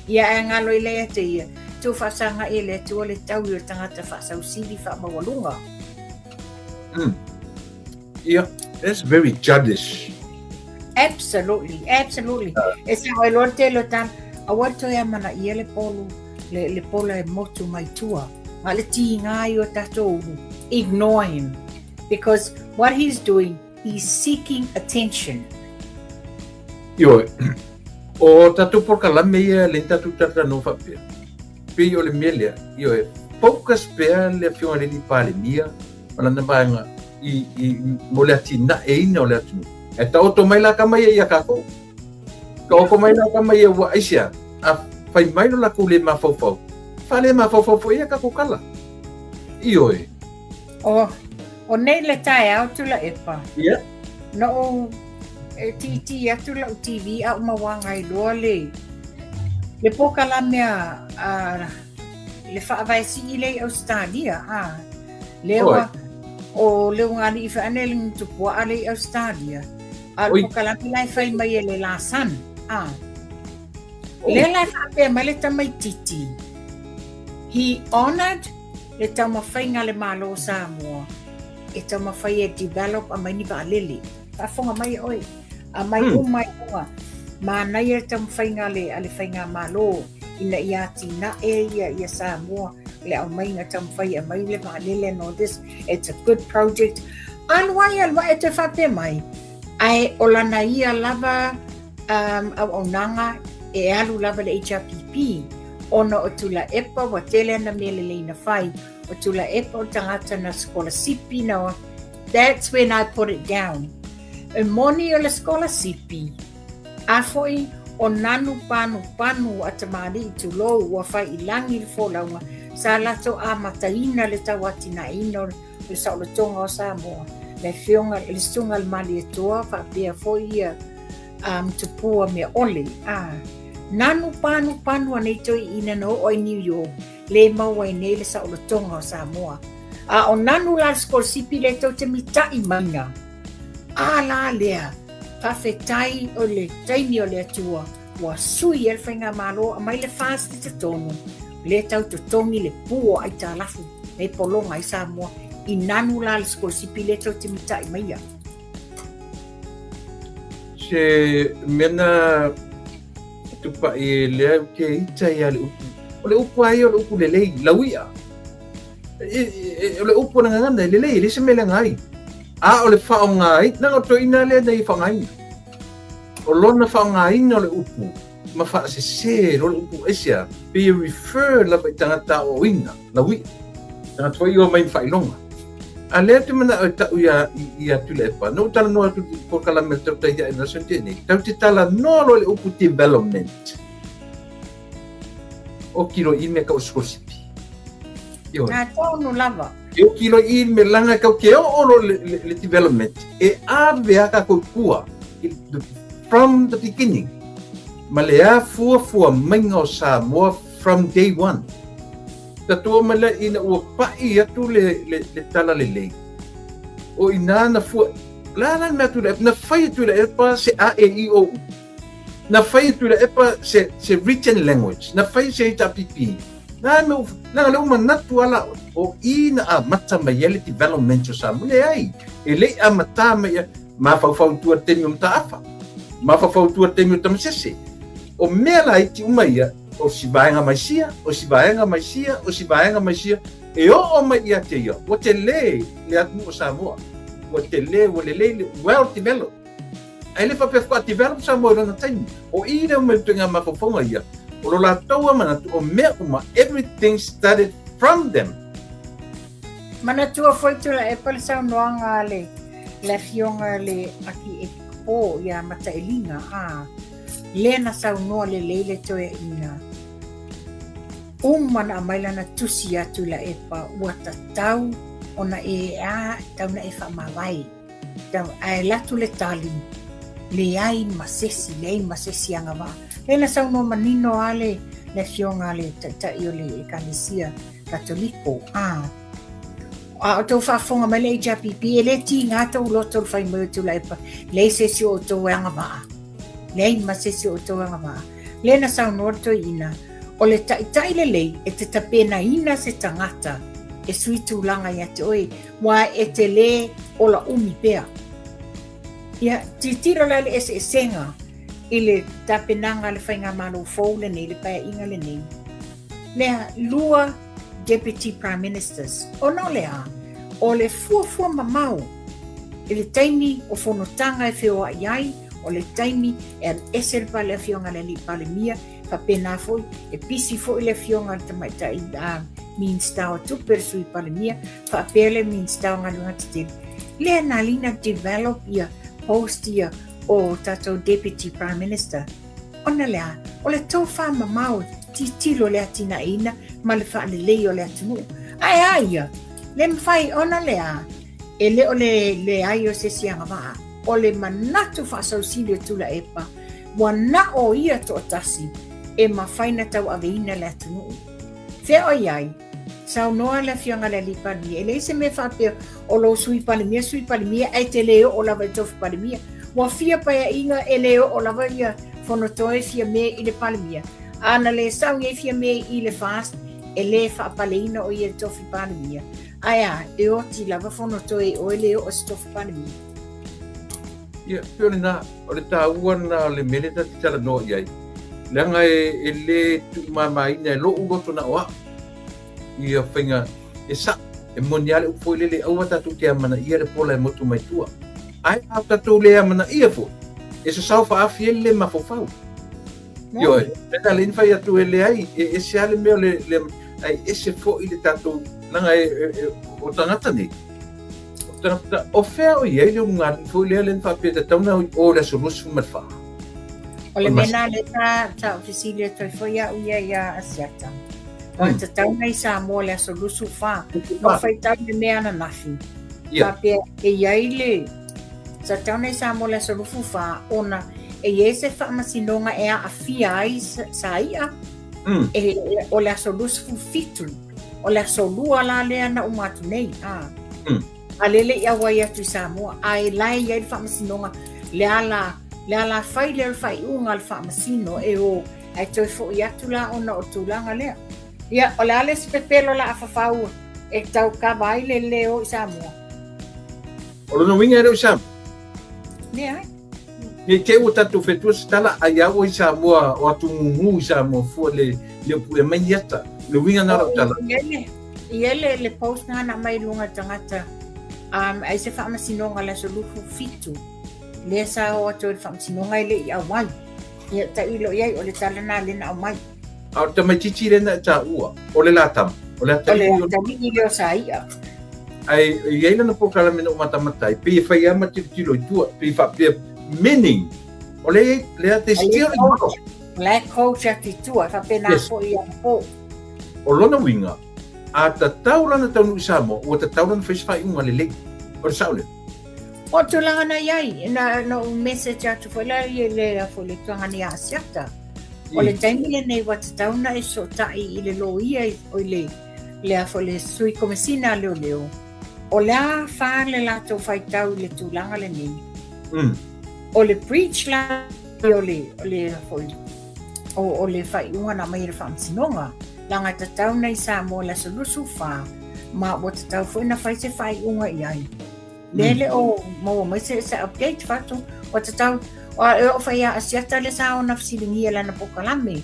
Ia ae galo i lea ia te ia, tuu faasagaʻi e le Atua le taui o le tagata faasausili faamaualuga. Ia, that's very juddish. Absolutely, absolutely. E sao e loa le tele o tala, aua le toe amanaia le polu, le, le pola e motu mai tua. Ma le tiga ai o tatou ulu. Ignore him. Because what he's doing, he's seeking attention. Ioe, o tatou polokalame ia lea tatou talatalanoa faapea, pei o le mea lea, ioe, focus pea le Afioga i le Alii Palemia ma lana vaega i, i, mo le atinaeina o le atunuu. Ae taoto mai la tama ia ia kākou. Taoto mai la tama ia ua aisea, a fai mai lo latou le mafaufau, faale mafaufau foi ia tatou tala. Ioe. O, o nei le taeao Tuilaepa. Ia. Na ou e tītī atu lau TV a ua mawaga ai loa le le polokalame a le Faavae Sii lea i Ausetalia a lea ua o le ugali'i feʻane le tupua'a lea i Ausetalia a o le polokalame la e fai mai e le Lasan a lea la e faapea mai le tamaititi he honored le taumafaiga a le Malo o Samoa e taumafai e develop aumai ni vaalele. Faafofoga mai oe, aumai uma i luga. Manaia le taumafaiga a le, a le Faigamalo ina ia atinae ia, ia Samoa, le aumaiga taumafai e aumai le vaalele and all this. It's a good project. Alu ai, alu ai, e toe faapea mai, ae o lana ia lava um, auaunaga e alu lava le HRPP ona o Tuilaepa ua tele ana mea lelei na fai. O Tuilaepa o le tagata na sikolasipi na That's when I put it down. E moni o le sikolasipi, a foi o nanu panupanu a tamalii tulou ua fai i lagi le folauga sa latou amataina le tauatinaeina o le saolotoga o Samoa, le afioga le susuga le Malietoa faapea foi ia um, tupua mea ole. A nanu panupanu a nei toeaiina na oo ai New York le maua ai nei le saolotoga o Samoa. A o nanu la le sikolasipi lea tou te mitaʻi maiga. A la lea, faafetai o le taimi o le Atua ua sui ai le Faigamalo aumai le FAST i totonu, lea tau totogi le pu o aitalafu nei pologa ai Samoa i nanu la le sikolasipi lea tou te mitaʻi maia. Se mea na tupaʻi lea ou te ita ia le upu. O le upu a ia o le upu lelei, laui'a. O le upu o le gagana e lelei, e leai se mea leaga ai. A o le faaaogaina, leaga o le toeaina lea na ia faaaogaina. O lona faaaogaina o le upu ma faasese loa le upu aisea, pei e refer lava i tagata aoaoina, lauia, tagata foi ia omai ma faailoga. A lea ou te manao e tau ia, ia Tuilaepa, na ou talanoa atu i le polokalame o le Tautai Ae i le aso na tea nei, tatou te talanoa loa i le upu development. Oki loa i mea tau o sikolasipi. Ioe. A tonu lava. E oki loa i mea leaga tatou te oo loa le, le, le development e ave a tatou i tua from the beginning ma le afuafua maiga o Samoa from day one. Tatou oo mai lea ina ua pai atu le, le, le tala lelei. O ina na fua, la la le mea atu le, na fai atu le epa se A E I O U. Na fai e Tuilaepa se, se written language, na fai se HRPP. Na me na le manatu ala o i na amata mai ai le development o Samoa. Leai, e le i amata mai ia mafaufau i tua taimi o Mataafa, mafaufau i tua taimi o Tamasese. O mea laiti uma ia, o si vaega mai sia, o si vaega mai sia, o si vaega mai sia, e oo mai ia te ia, ua tele le atunuu o Samoa. Ua tele, ua lelei, well developed. Ae le faapea faatoa develop Samoa i lona taimi. O i lea mai ituaiga mafaufauga ia, o lo latou lava manatu o mea uma, everything started from them. Manatua foi Tuilaepa le saunoaga a le le afioga le Akiepikopo ia Matailiga, a lea na saunoa lelei le toeaina. Uma na aumai lana tusi ia Tuilaepa ua tatau ona e a tau na e faamavae. Tau, ae alu atu le tali, leai ma sesi, leai ma sesi agavaa. Lea na saunoa manino lava le, le afioga a le taitai o le Ekalesia Katoliko, a, a o tou faafofoga mai le HRPP, e le tiga tou loto i le fai mai o Tuilaepa, leai se isi o outou e agavaa. Leai ma se isi o outou e agavaa. Lea na saunoa le toeaina, o le taitai lelei e te tapenaina se tagata e sui tulaga ia te oe, Aua e te lē ola umi pea. Ia, tilotilo la i le eseesega i le tapenaga a le Faigamalo fou lenei, le Paeaiga lenei. Lea, lua Deputy Prime Ministers. Ona o le a? O le fuafua mamao i le taimi o fonotaga e feoai ai, o le taimi e alu ese le pale Afioga i le Alii Palemia, Faapena foi, e pisi foi le Afioga i le Tamaitai Minisita o Tupe, le Sui Palemia, faapea le Minisita o Galuega Tetele. Lea na alii na develop ia post ia o tatou Deputy Prime Minister. Ona le a? O le tofa mamao tilotilo i le atinaeina ma le faalelei o le atunuu. Ae a ia? Le mafai ona le a? E le o le leai o se isi agavaa. O le manatu faasausili o Tuilaepa, Ua na o ia toatasi e mafai na tauaveina le atunuu. Fea o i ai? Saunoa le Afioga i le Alii Palemia, e leai se mea faapea o lou Sui Palemia, Sui Palemia, ae te le oo lava i tofi Palemia. Ua fia paeaiga e le oo lava ia Fonotoe Fiame i le Palemia. A na le sau nei Fiame i le FAST, e le faapaleina o ia i le tofi Palemia. Ae a, e oti lava Fonotoe i oe le oo i se tofi Palemia. Ia, pei o lena, o le taua lena o le mea lea ta te talanoa i ai, leaga e, e le tuumamaina e lou loto na o au ia faiga e sa'o, e moni lava le upu foi lele, aua tatou te amanaia le pola e motu mai tua. Ae a tatou le amanaia foi, e sasao faaafi ai le le mafaufau. Ioe, pena le fai atu e leai, e ese lava le mea o le, le ae ese foi le tatou, leaga e, e, e, o tagata nei, O fea o i ai le ulugalii foi lea lea na faapea e tatau ona o i le aso 24? O le mea lena lea sa, sa ou fesili atu ai foi au ia ia Asiata. Ua tatau ona i Samoa le aso 24. Na ou faitau i le mea ananafi. Faapea e i ai le, sa tatau ona i Samoa le aso 24 ona e i ai se faamasinoga e aafia ai sa i'a e, o le aso 27. O le aso lua la lea na uma atu nei, a. A lea le i auai atu i Samoa, a e la e i ai le faamasinoga, le ala, le ala fai lea o le faaiuga a le faamasino e o, ae toe foi atu la ona o le tulaga lea. Ia, o le a le isi pepelo o le a fafau e tau kava ai le le o i Samoa? O lona uiga e le o i Samoa? Leai. Ne i te i ua tatou fetua se tala, ai a ua i Samoa, o atu gugu i Samoa fua le le upu e aumai ni ata. Le uiga na o lau tala. I ai le, le post na na aumai i luga tagata, ai se faamasinoga le aso 27. Lea sa o atu ai i le faamasinoga e le i auai. Ia tailo i ai, o le tala lena lea na aumai. A o le tamaitiiti lea na e taua, o le la tama, o le atalii. O le atalii lea o Sai'a. Ae e i ai lana polokalame na ou matamata ai, pei e fai lava ma tilotilo i tua, pei faapea, meaning, o lea, lea they still in La e coach atu i tua, e faapena Yes. foi anapo. O lona uiga, a tatau la ona taunuu i Samoa, ua tatau la ona fai se faaiuga lelei. O le sao lea. O le tulaga na i ai, na, na ou message atu foi la i le, a foi le tuaga ia Asiata. O le taimi lenei ua tatau ona e fesootai i le loia, o i le, le a foi le sui komesina a leoleo, o le a fa le latou faitau i le tulaga lenei. O le breach la o le, o le foi, o, o le faaiuga na aumai e le faamasinoga, leaga e tatau ona i Samoa i le aso 24, ma ua tatau foi ona fai se faaiuga i ai. Lea le o maua mai se, se update fatu, ua tatau, e oo fai ia Asiata lea sa ona fesiligia i lana polokalame,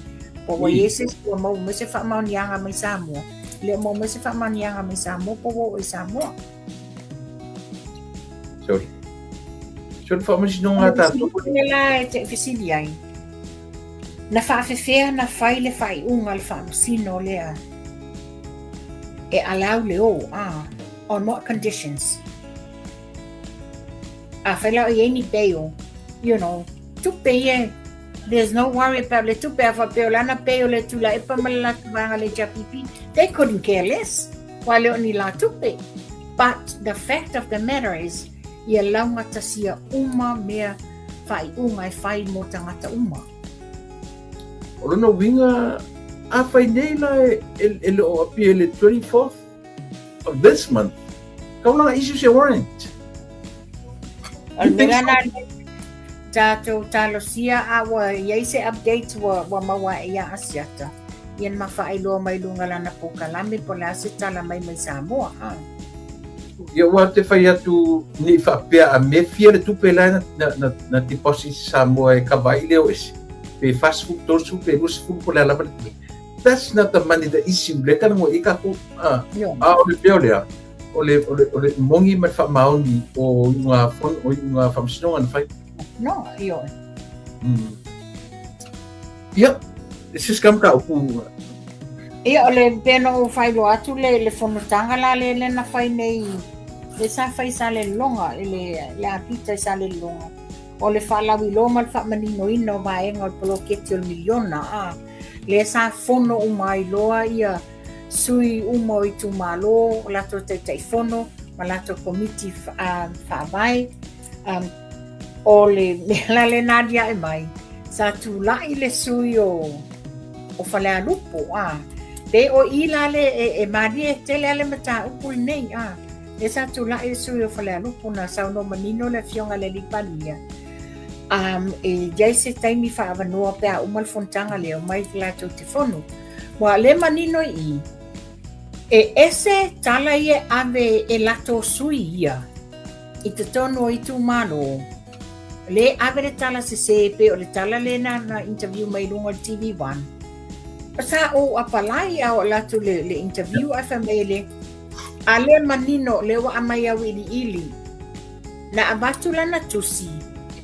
po ua i ai se isi ua maua mai se faamaoniaga mai Samoa, le o maua mai se faamaoniaga mai Samoa po ua oo i Samoa. Sorry. Sorry, faamasinoga a tatou. Le la e te fesili ai. Na faafefea na fai le faaiuga a le faamasino lea e allow le o, ah, on what conditions? Afai la o i ai ni bail, you know, tupe ia, there's no worry about le tupe, a faapea o le ana bail e Tuilaepa ma le latou vaega le HRPP, they couldn't care less, ua le o ni la tupe. But the fact of the matter is, ia laugatasia uma mea faaiuga e fai mo tagata uma. O lona uiga, afai nei la e, e, e le o appear le 24th of this month, kau la issue se warrant. O le mea lena tatou talosia a ua i ai se update ua, ua maua ae ia Asiata. Ia na ma faailoa mai luga lana polokalame po o le a se tala mai mai Samoa. Ha. Ia ua te fai atu ni faapea a me fia le tupe la na, na, na, na deposit Samoa e kava ai le o ese. Pe 40, 30, pe 20 po le a lava le tupe. That's not the money the issue. Le kana ngo i ka ku. Ah, a o le peo lea. O le, o le, o le mongi ma le faamaoni o iuga fono, o iuga faamasinoga na fai. No, ioe. Ia, se si ka mataupu. Ia, o le pei ona ou faailoa atu le, le fonotaga la le le na fai nei, le sa fai i Salelologa, i le, le Apita i Salelologa. O le faalauiloa ma le faamaninoina o vaega o le poloketi o le miliona, a, lea sa fono uma ai loa ia sui uma o itumalo, o latou Taitaifono ma latou komiti faavae. Um, o le mea la lea na aliae mai, sa tulai le sui o, o Falealupo, a, pe o i la le e, e malie tele a le mataupu lenei, a, lea sa tulai le sui o Falealupo na saunoa manino le afioga i le alii Palemia, um, e i ai se taimi faaavanoa pe a uma le fonotaga lea, omai latou te fono. Ua le manino i i, e ese tala ia e ave e latou sui ia i totonu o itumalo, le ave le tala sesē pei o le tala lea na, na interview mai luga o le TV1. Sa ou apalai a o latou le, le interview ae fai mai le a le manino le ua aumai auiliili. Na avatu lana tusi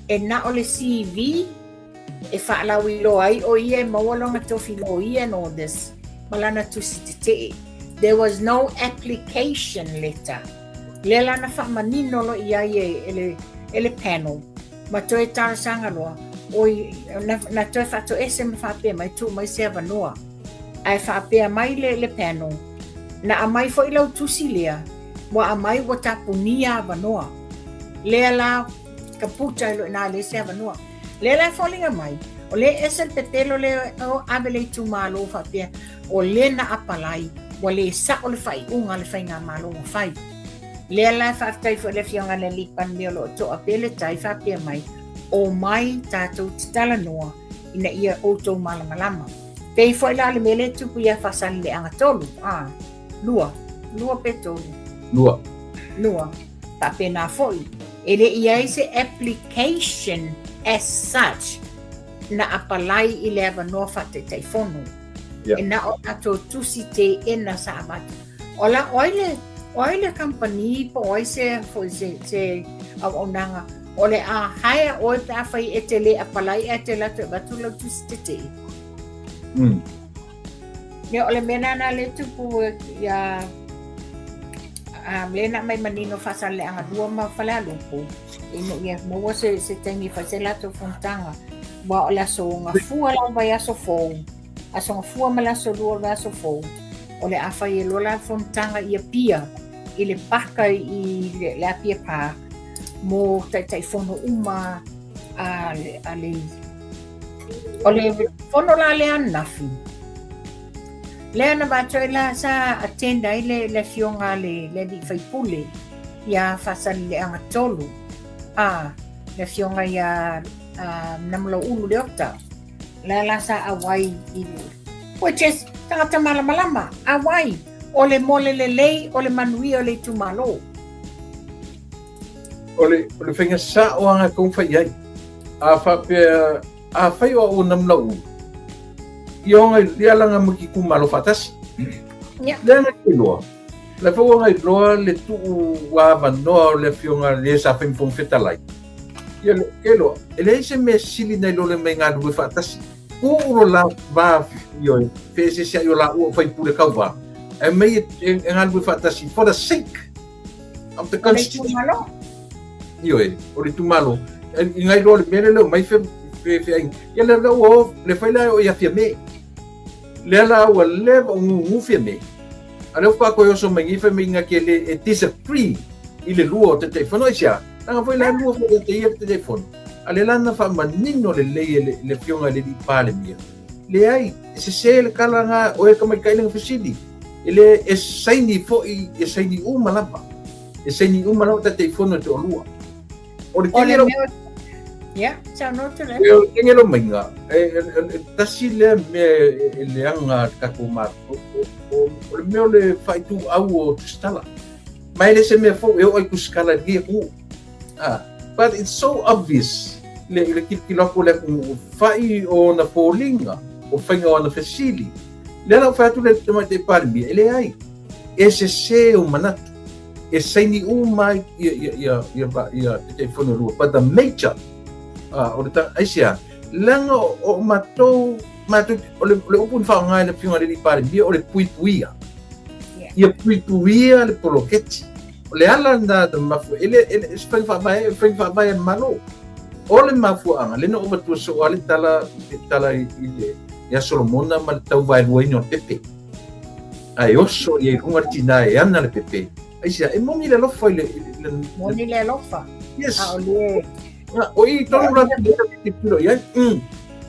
e na o le CV e faalauiloa ai o ia e maua lona tofi loia and all this ma lana tusi tetee. There was no application letter. Lea la na faamanino loa i ai e, e, le, e le panel ma toe talosaga loa oi na, na toe faatoese ma faapea mai tuu mai se avanoa. Ae faapea mai le, le panel na aumai foi lau tusi lea ua aumai ua tapunia avanoa. Lea la ka puta i lo ina le se avanoa. Lea la e foliga mai, o lea ese le pepelo lea o ave le itumalo faapea, o lea na apalai, ua le sao le faaiuga a le faigamalo ua fai. Lea la e faafetai foi le Afioga i le Alii Palemia o lo o toa pea le tai faapea mai, omai tatou te talanoa ina ia outou malamalama. Pei foi la o le mea lea e tupu ia Faasaleleaga 3, a, 2, 2 pe 3? 2. 2. Faapena foi, e le i ai se application as such na apalai i le avanoa faataitaifono. Yeah. E na o latou tusi teena sa avatu. O la, o ai le, o ai le kamupani po o ai se, foi, se, se auaunaga O le a hire oe pe afai e te le apalai ae te alu atu e avatu lau tusi tetee. Ia o le mea lena lea e tupu ia lea na aumai manino Faasaleleaga 2 ma Falealupo ina ia maua se se taimi e fai se latou fonotaga. Aua o le aso Gafua la o le vaiaso fou, aso Gafua ma le aso Lua o le vaiaso fou, o le a fai ai loa la le fonotaga i Apia i le paka i le Apia Park mo Taitaifono uma a le O le fono la lea ananafi, lea na avatu ai la sa attend ai le, le afioga a le, le alii faipule ia Faasaleleaga 3, a le afioga ia Namulauulu Leota, lea la sa auai i le, which is tagata malamalama, auai o le mole lelei o le manuia o le itumalo. O le, o le faiga sao lava e tatau ona fai i ai. A faapea, afai o au o Namulauulu, ia o ngai ia langa ma ki itumalo faatasi. Yeah. Lea ngai te iloa. La foi ua ngai iloa le tuu avanoa o le afioga le sa fai ma Fofoga Fetalai. Ia le ke iloa, e leai se mea sili nai lo le omai galulue faatasi. Tuu lo la va ioe, feeseeseai o laua o faipule kauvā, ae omai e galulue faatasi for the sake of the constitution. Ioe, o le itumalo. I ngai loa le mea lea le omai fe fe fe ai. Ia le ua o le fai la o ia Fiamē. Lea la ua leva o gugu Fiamē. A lea ua faatoa oso mai nei fai mai na te le e disagree i le lua o Taitaifono aisea. Leaga foi la lua foi te ia le Taitaifono. A lea la na faamanino lelei e le le afioga i le alii Palemia. Leai, e sese le tala na o e tamaitai lana fesili. E le e saini foi, e saini uma lava. E saini uma lava Taitaifono e toalua. O le tele o Yeah, saunoa atu le. O le tele o maiga, e tasi lea mea e leaga le tatou Malo, o le mea o le faaituau o tusitala. Ma e le se mea fou e oo ai tusitala i lenei atunuu. Ah, but it's so obvious le, le tilotilo atu o le atunuu, fai o ona foliga, o faiga o ana fesili. Lea la ua fai atu le Tamaitai Palemia, e leai, e sese ou manatu, e saini uma ai ia, ia, ia, ia, ia Taitaifono e lua. But the major, ah, o le ta, aisea, leaga o, o matou, matou, o le, o le upu na faaaoga e le Afioga i le Alii Palemia, o le puipuia. Ia puipuia le poloketi. O le ala lena na mafua, e le, e le, se faiga faavae, faiga faavae a le Malo. O le mafuaaga, lea na ou avatua soo lava le tala, le tala i, i le, ia Solomona ma le tauvaeluaina o le pepe. Ae oso ia i luga le tinā e ana le pepe. Aisea, e moni le alofa i le... I le, moni le alofa. Yes. A o le... O i tonu la te tiro i ai.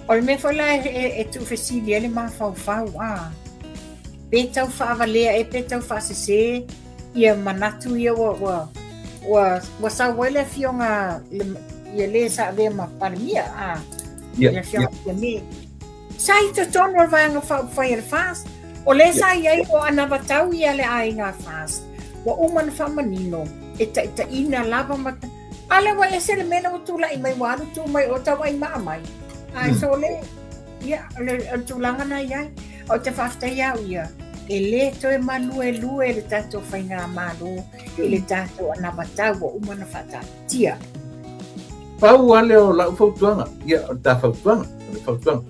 O le mea foi la e, e, e tuufesili ai le mafaufau, a. Pe tau faavalea e, pe tau faasese, ia manatu ia ua ua ua ua sau ai le afioga le ia le sa avea ma Palemia a yeah, le afioga yeah. Fiamē sa i totonu o le vaega faaupufai a le FAST o le sa i ai o anavatau ia le aiga FAST ua uma na faamanino e taitaiina lava ma a lea ua ese le mea lea ua tulai mai ua alu tu mai o tau ai maa mai ae so le Ia, o le, o le tulaga na i ai. Ou te faafetai au ia, e le toe maluelue le tatou faigamalo i le tatou anavatau ua uma ona faataatitia. Pau lava lea o lau fautuaga, ia, o le ta fautuaga, o le fautuaga,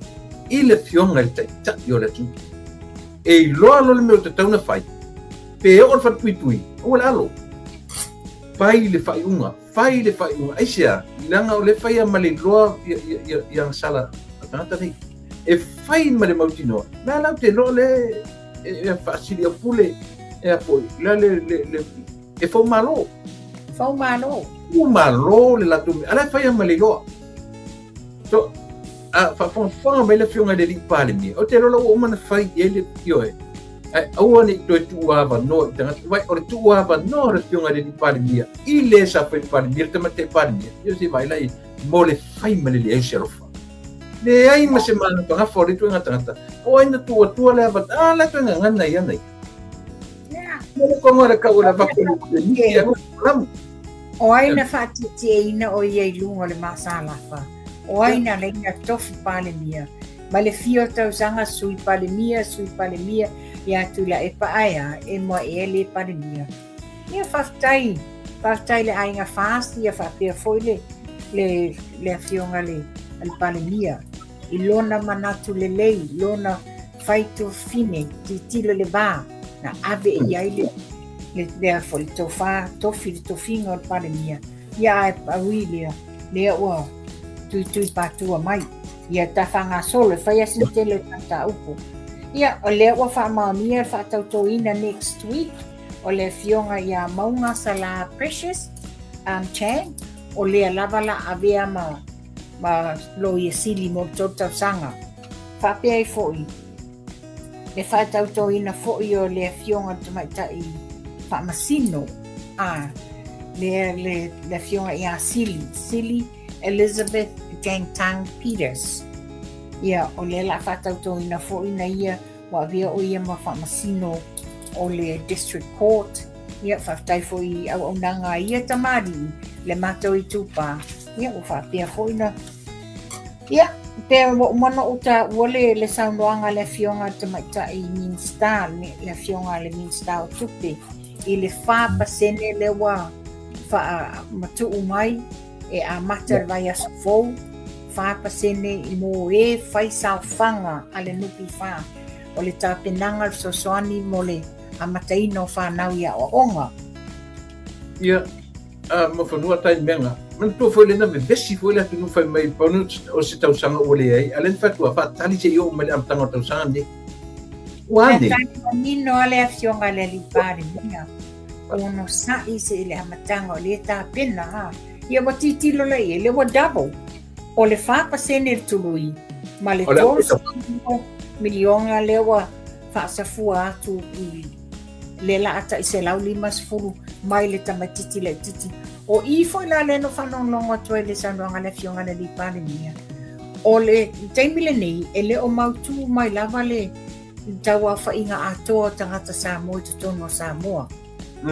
i le Afioga i le Taitai o le atunuu, e iloa loa le mea ua tatau ona fai, pe oo i le falepuipui, aua le alo, fai le faaiuga, Fai le faaiuga. Aisea? Leaga o lea e faia ma le iloa ia, ia, ia, ia agasala a tagata nei. E fai ma le mautinoa. Mea la ou te iloa le e, e faasili au pule e a foi. Le, le, le, le, e fau malo. Fau malo. Fau malo le latou mea. A la e faia ma le iloa. So, a faafogafoga mai le Afioga i le Alii Palemia, ou te iloa la ua uma ona fai i ai le, ioe, ae aua ne i toe tuuavanoa i tagata, vai, o le tuuavanoa o le Afioga i le Alii Palemia i le sa fai Palemia, le Tamaitai Palemia, ia se i vaai la i, mo le fai ma le leai o se alofa. Leai ma se manafagafa o le ituaiga tagata, po o ai na tuu atua le avanoa, a la e toe gagana i ana ia. Mo le konga le kau o le avatu le niki a lamu. O ai na faatietieina o ia i luga o le masalafa? O ai na ala ai na tofi Palemia? Mai le fia o tausaga Sui Palemia, Sui Palemia, ia Tuilaepa ae a, e moa ea le Palemia. Ia faafetai, faafetai i le aiga FAST ia faapea foi le le, le afioga le, le Palemia i lona manatu lelei, lona faitofine, tilotilo i le va, na ave i ai le, le, le, le, le tofa, tofi, le tofiga o le Palemia. Ia ae paui lea, lea ua tuitui patua mai. Ia ta faagasolo e fai a sina tele o mataupu. Ia, o lea ua faamaonia le faatautoina next week o le afioga ia Mauga Sala Precious Chan, o lea lava la avea ma, ma loia sili mo le tolu tausaga. Faapea ai foi, le faatautoina foi o le afioga le tamaitai faamasino a le, le, le afioga ia Sili, Sili Elizabeth Jangtang Peters. Ia, o lea la faatautoina foi na ia ua avea o ia ma faamasino o le District Court. Ia, faafetai foi i auaunaga a ia tamalii le matou itupa. Ia, ua faapea foi na. Ia, pe ua uma ona ou taua le, le saunoaga a le afioga a le tamaitai Minista, le afioga a le Minista o Tupe, i le 4% lea ua faamatuu mai e amata le vaiaso fou, 4% mo e fai saofaga a le NPF, o le tapenaga o le fesoasoani mo le amataina o fanau i aoaoga. Ia, a Muafanua tai mega. Manatua foi lena vevesi foi le atunuu fai mai pau o se tausaga ua leai, a lea na fai atu a faatali seia oo mai le amataga o le tausaga lenei. Ua ane. Tali manino a le afioga i le alii Palemia. Onosai se i le amataga o lea tapena ha. Ia ua tilotilo la i ai, lea ua double. O le 4% le tului ma le 30 miliona lea ua faasafua atu i le la tai 150 mai le tamaititi laititi. O i foi la lea na faalogologo atu ai le saunoaga a le afioga i le alii Palemia. O le taimi lenei, e le o mautū mai lava le tauaofaiga atoa o tagata Samoa i totonu o Samoa.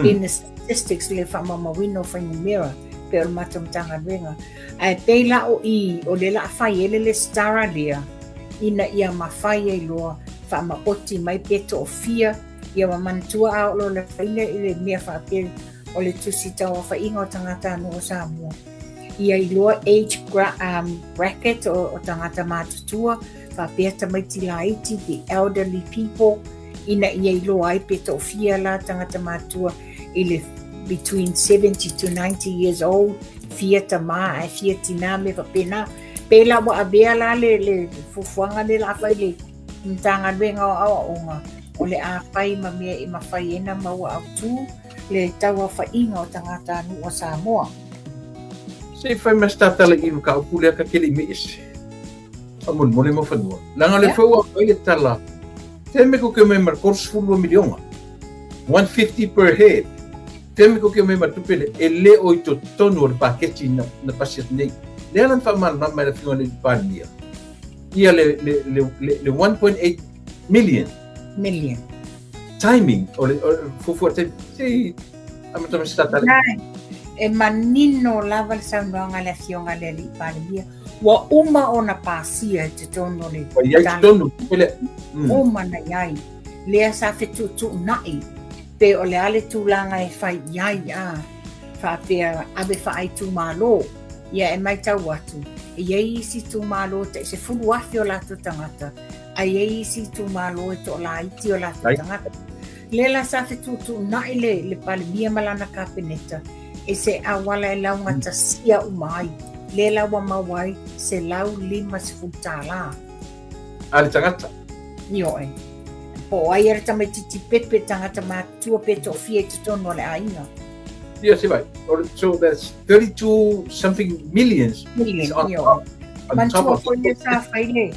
In the statistics le faamaumauina o fuainumera pei o le matou Matagaluega. Ae pei la o i, o lea la a fai ai le lesitara lea, ina ia mafai ai loa faamaoti mai pe toafia, ia ma manatua a oo loa le faina i le mea faapea o le tusi tauaofaiga o tagatanuu o Samoa, ia iloa age bracket o tagata matutua, faapea tamaiti laiti, the elderly people, ina ia iloa ai pe toafia la tagata matua i le between 70 to 90 years old, fia tama ae fia tina me faapena. Pe la ua avea la le, le fuafuaga le la fai le Matagaluega o Aoaoga, o le a fai ma mea e mafai ai ona maua autū le tauaofaiga o tagatanuu o Samoa. Se i fai ma se tatala i mataupu lea ka te le i me ese. Faamolemole Muafanua. Leaga o le fou a mai le tala, te me ko ke mai ma le 32 miliona. 150 per head. Te me ko ke mai ma le tupe le, e le o i totonu o le paketi na, na pasi atu nei. Lea la na faamalamalama e le afioga i le Palemia, ia le, le, le, le, le 1.8 million. Million. Timing, o le, o le fuafua te, se i amata mai se tatala. Nai, e manino lava le saunoaga a le afioga i le alii Palemia. Ua uma ona pasia i totonu o le... Ua i ai totonu, tupe lea. Uma na i ai. Lea sa fetuutuunai pe o le a le tulaga e fai i ai, a faapea ave faaitumalo. Ia e matau atu, e i ai isi itumalo tai 10,000 o latou tagata, ae i ai isi itumalo e toalaiti o latou tagata. Lea la sa fetuutuunai le, le Palemia ma lana Kapeneta i se auala e laugatasia uma ai, lea la ua maua ai $150. A le tagata. Ioe. Po o ai a le tamaititi pepe tagata matutua pe toafia i totonu o le aiga. Ia se vai. So that's 32 something millions. Million, ioe. Manatua foi le sa fai le,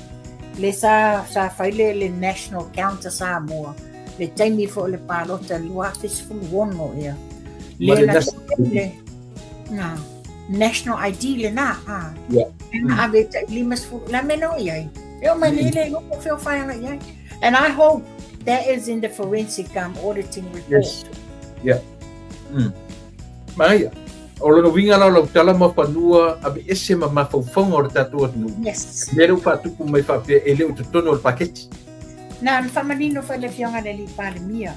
le sa, sa fai le, le National Count a Samoa, le taimi foi o le palota 2016 ea. Le na le, na, National ID lena, a. Yeah. Na ave tai 50, la me no iai. E o mai le le no feo whaianga iai. And I hope that is in the forensic auditing report. Yes. Yeah. Manaia. O lona uiga la o lau tala Muafanua aveese ma mafaufauga o le tatou atunuu. Yes. Mea lea ua faatupu mai faapea e le o i totonu o le paketi. Na na faamanino foi le afioga i le alii Palemia,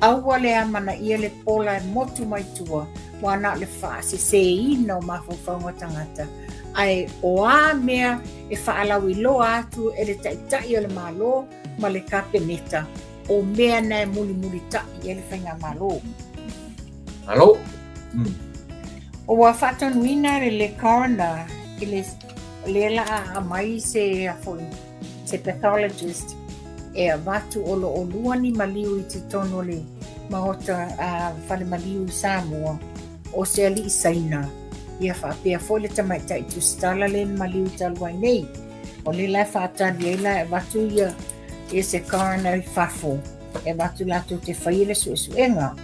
aua le amanaia le pola e motu mai tua. Ua na o le faaseseina o mafaufauga o tagata, ae o a mea e faalauiloa atu e le Taitai o le Malo ma le Kapeneta, o mea na e mulimulitaʻi ai le Faigamalo. Malo. Ua faatonuina le coroner i le lea la a aumai se se pathologist e avatu o lo o lua ni maliu i totonu o le maota a fale maliu i Samoa o se alii Saina ia faapea foi le tamaitai tusitala le maliu talu ai nei. O le la e faatali ai la e avatu ia ia se coroner i fafo e avatu latou te faia le suesuega.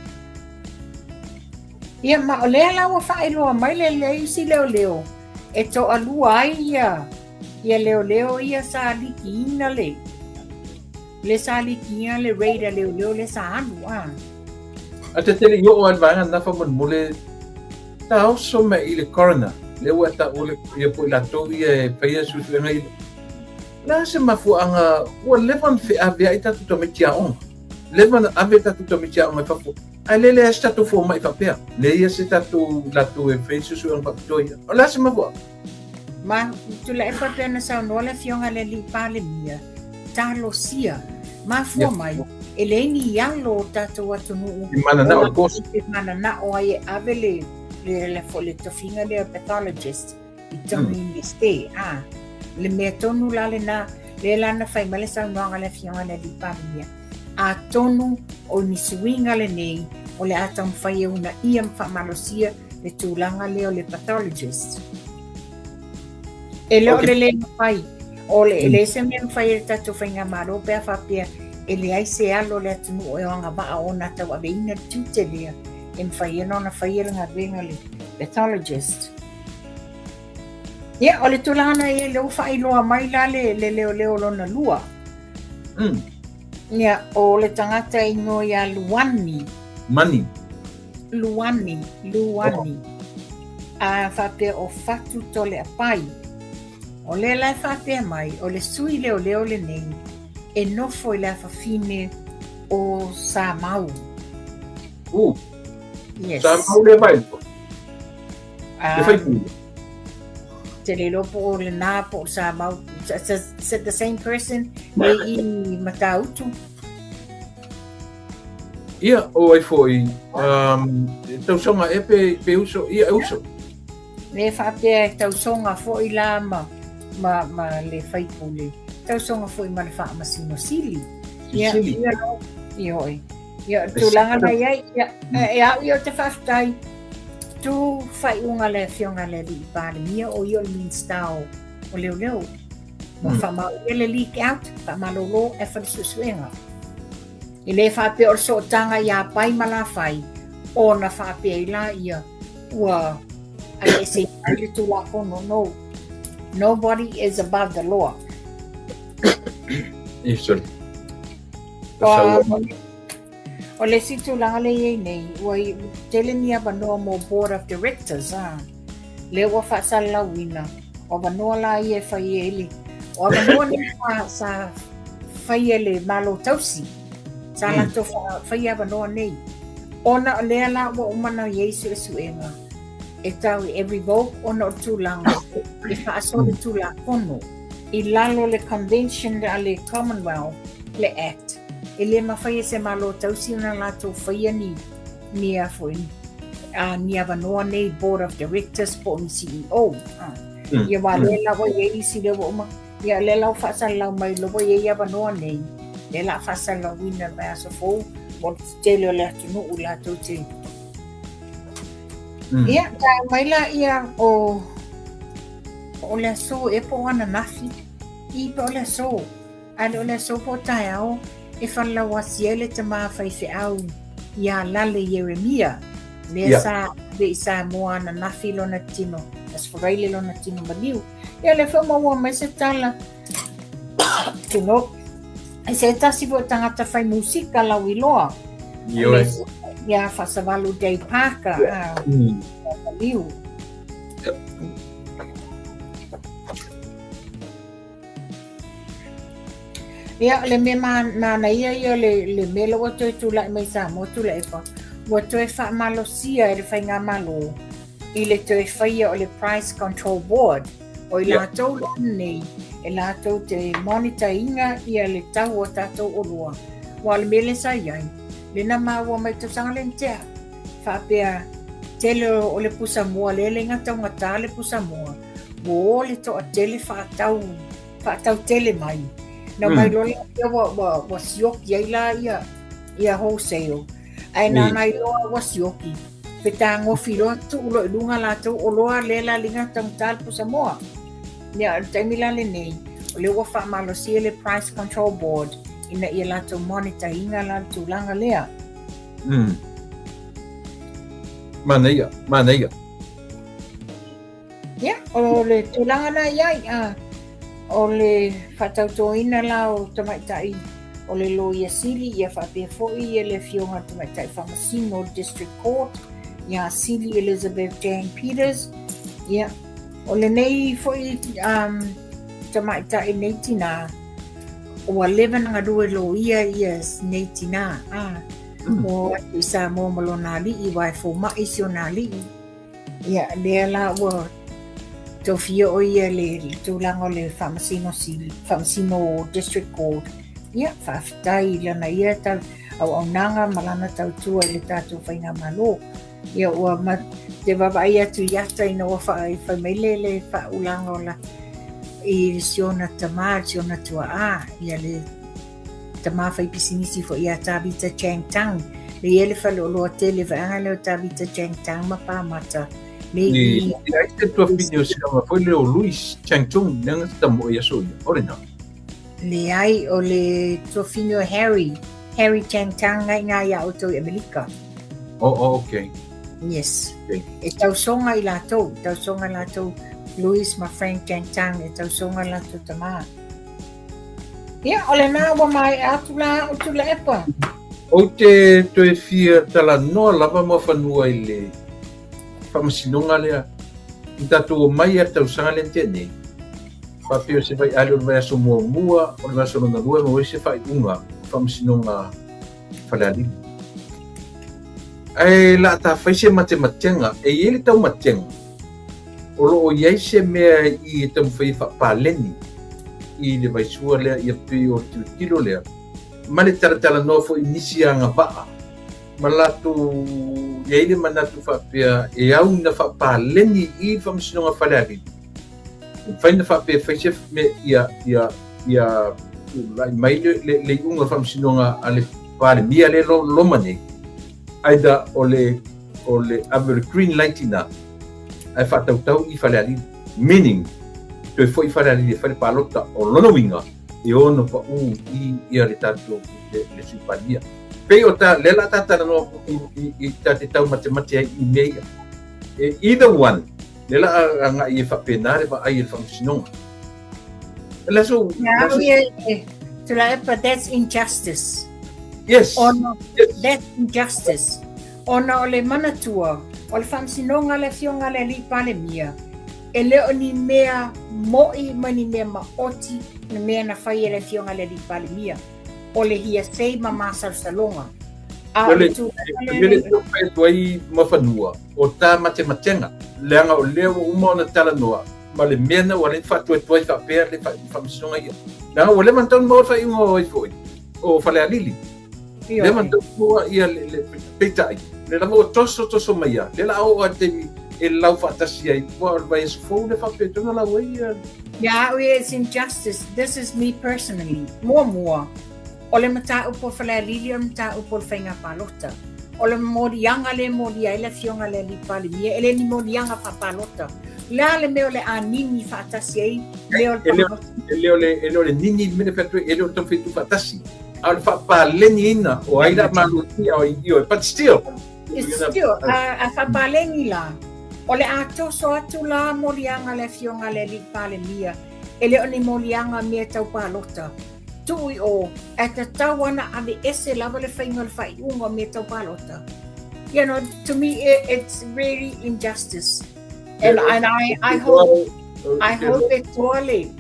Ia ma o lea la ua faailoa mai le le isi leoleo e toalua ai ia ia leoleo ia sa likiina le le sa likiina le raid a leoleo le sa alu a. A te tele i oo ai le vaega lena faamolemole taoso mai i le coroner lea ua taua le ia po o i latou ia e faia suesuega i le a se mafuaaga ua leva ona feaveai tatou tamaiti aoga leva ona ave tatou tamaiti aoga i fafo ae le leai se tatou fomai faapea leai se tatou latou e fai suesuega faapitoa ia o le a se mafuaaga. Ma Tuilaepa pei ona saunoa le Afioga i le Alii Palemia, talosia, mafua mai, e leai ni alo o tatou atunuu i mananao le kosi. E mananao ai e ave le, le, le, le tofiga lea pathologist i totonu mm. Iunivesite. Ah, le mea tonu la lena, lea la na fai mai le saunoaga le Afioga i le Alii Palemia. Atonu o ni suiga lenei o le a taumafai e uunaia ma faamalosia le tulaga lea o le pathologist. E le o le le mafai, o le, e leai se mea mafai e le tatou faigamalo pe a faapea e leai se alo o le atunuu e agavaa ona tauaveina le tiute lea e mafai ai ona faia le galuega le pathologist. Ia, o le tulaga na i ai, lea ua faailoa mai la le, le leoleo lona lua. Ia, o le tagata e igoa ia Luani. Mani. Luani, Luani. Oh. A faapea o Fatu Toleapai. O lea la e faapea mai, o le sui leoleo lenei e nofo i le afafine o Samau. Yes. Samau le vai. Le faipule. Te le iloa po o lena po o Samau. Is it the same person? E i Matautu. Ia, o ai foi, um, tausoga e pe, pe uso, ia e uso. Le faapea e tausoga foi la ma, ma, ma le faipule, tausoga foi ma le faamasino sili. Ia, ia, ia oi. Ia, tulaga na iai, ia, e au ia o te faafetai, tu faaiuga le Afioga i le Alii Palemia o ia o le Minista o, o Leoleo. Ua faamaonia le leak out, faamalolo ae fai le suesuega. E le faapea o le sootaga iā Pai ma Lafai ona faapea ai laia ua aveeseina ai le Tulafono. No. Nobody is above the law. Eh, sorry. O le isi tulaga lea i ai nei, ua tele ni avanoa mo Board of Directors, a. Lea ua faasalalauina, o avanoa la ia e fai ai le... O avanoa nei sa, sa fai e le Malo Tausi, sa latou faia avanoa nei. Ona o lea la ua uma ona i ai suesuega e tau e revoke ona o le tulaga e faasolitulafono i lalo o le Convention a le Commonwealth, le Act, e le mafai e se Malo Tausi ona latou faia ni ni a foi a ni avanoa nei Board of Directors po o ni CEO. A. Ia aua lea la ua i ai isi lea ua uma, ia lea la ua faasalalau mai lea ua i ai avanoa nei, lea la a faasalalauina i le vaiaso fou mo le tele o le atunuu latou te Ia, ta mai la ia o o le aso e po o ananafi, i po o le aso. A le o le aso po o taeao e falelauasi ai le tama faifeau iā Lale Ieremia, lea yeah. sa ave i Samoa ananafi lona tino, Aso Faraile lona tino maliu. Ia lea foi maua mai se tala, tino, e se tasi foi tagata fai musika lauiloa. Ioe. Ia Faasavalu Dave Parker, yeah. Maliu. Ia, o le mea manaia ia o le, le mea lea ua toe tulai mai Samoa Tuilaepa, Ua toe faamalosia e le Faigamalo i le toe faia o le Price Control Board, o i latou la lenei e latou te monitor ina ia le tau o tatou oloa. Aua o le mea lea sa i ai, lea na maua mai tausaga lea na tea, faapea tele o le pusamoa lea le na taugata le pusamoa, ua o le toatele faatau, faatau tele mai. Na mai loa lea ua sioki ai la ia wholesale. Ae na nai loa ua sioki, fetagofi loa tuu loa i luga latou oloa lea la liga taugata le pusamoa. Ia, o le taimi la lenei, o lea ua faamalosia le Price Control Board ina ia latou monitor ina la le tulaga lea. Manaia, manaia. Ia, o le tulaga na i ai, a, o le faatautoina la o tamaitai o le Loia Sili, ia faapea foi ia le Afioga i le Tamaitai Faamasino o le District Court, ia Sili Elizabeth Jane Peters, ia, o lenei foi tamaitai nei tinā, ua leva ona galue loia ia nei tinā, a, ua o atu i Samoa ma lona alii, aua e fomai si ona alii. Ia, lea la ua tofia o ia le tulaga o le faamasino sili, faamasino district court. Ia, faafetai i lana ia tau, auaunaga ma lana tautua i le tatou faigamalo. Ia, ua ma, te vaavaai atu i ata ina ua fai mai le, le faaulaga o la, i si ona tamā, si ona tua'a, ia le tama faipisinisi foi ia Tavita Chang Tang. Le i ai le faleoloa tele vaega lea o Tavita Chang Tang ma Pamata. Le i ai te tuafine o siama foi le o Louis Chang Tung, le anga te tamo ia so ia. Ore na. Leai, o le tuafine o Harry, Harry Chang Tang ngai ngā ia outou i Amerika. Oh, okay. Yes. Okay. E tausoga i latou, tausoga latou Louis ma Frank Chang Tang, e tausoga latou tama. Ia, o lena ua maea atu la au Tuilaepa. Ou te toe fia talanoa lava Muafanua i le faamasinoga lea i tatou omai a le tausaga lea na tea nei. Faapea o se vaiali o le vaiaso muamua, o le vaiaso lona lua e maua ai se faaiuga o faamasinoga Falealili. Ae la ta fai se matematega, e i ai le taumatega o lo o i ai se mea i e taumafai e faapaleni i le vaisua lea ia pei o le tilotilo lea ma le talatalanoa foi i nisi agavaa ma latou i ai le manatu faapea e au ina faapaleni i le Faamasinoga Falealili e mafai ona faapea e fai se mea ia ia ia tulai mai le, le, le iuga o le Faamasinoga a le Palemia lea loma nei either o le o le ave o le green light ina ae faatautau i Falealili meaning toe foi Falealili e fai le palota o lona uiga e ono pau i ia le tatou le Sui Palemia pei o ta lea la ta talanoa i ta te taumatemate ai i mea ia e either one lea la agai e faapena le vaai e le faamasinoga le so Tuilaepa, that's injustice. Yes. Ona, yes. That's injustice. Ona o le manatua, o le faamasinoga a le Afioga a le Alii Palemia, e le o ni mea mo'i ma ni mea maoti na mea na fai e le Afioga a le Alii Palemia. O le hearsay ma masalosaloga. A o le tulaga lea le fai atu ai Muafanua, o ta matematega, leaga o lea ua uma ona talanoa ma le mea na ua le faatuatuai faapea le faamasinoga ia. Leaga ua leva ona tatau ona maua le faaiuga o ai foi, o Falealili. Leva ona tatau ona maua ia le, peitai, le lava ua toso toso mai ia, lea la a oo lava i le taimi e lau faatasi ai, ua o le vaiaso fou lea faapea e tatau ona lau ai ia. Ia au ia, it's injustice, this is me personally, muamua, o le mataupu a Falealili o le mataupu o le faiga palota. O le moliaga lea e molia ai le Afioga i le Alii Palemia, e le ni moliaga faapalota. O le a le mea o le a nini faatasi ai mea o le palota? E le o le, e le o le nini le mea lea e fai atu ai, e le o le taumafai e tuufaatasi. A o le faapaleniina o ai la malotia o ioe, but still. It's still, a faapaleni la, o le a toso atu la moliaga a le Afioga i le Alii Palemia, e le o ni moliaga mea tau palota. Tuu i o, ae tatau ana aveese lava le faiga o le faaiuga o mea tau palota. You know, to me, it's really injustice. And I hope e toa le,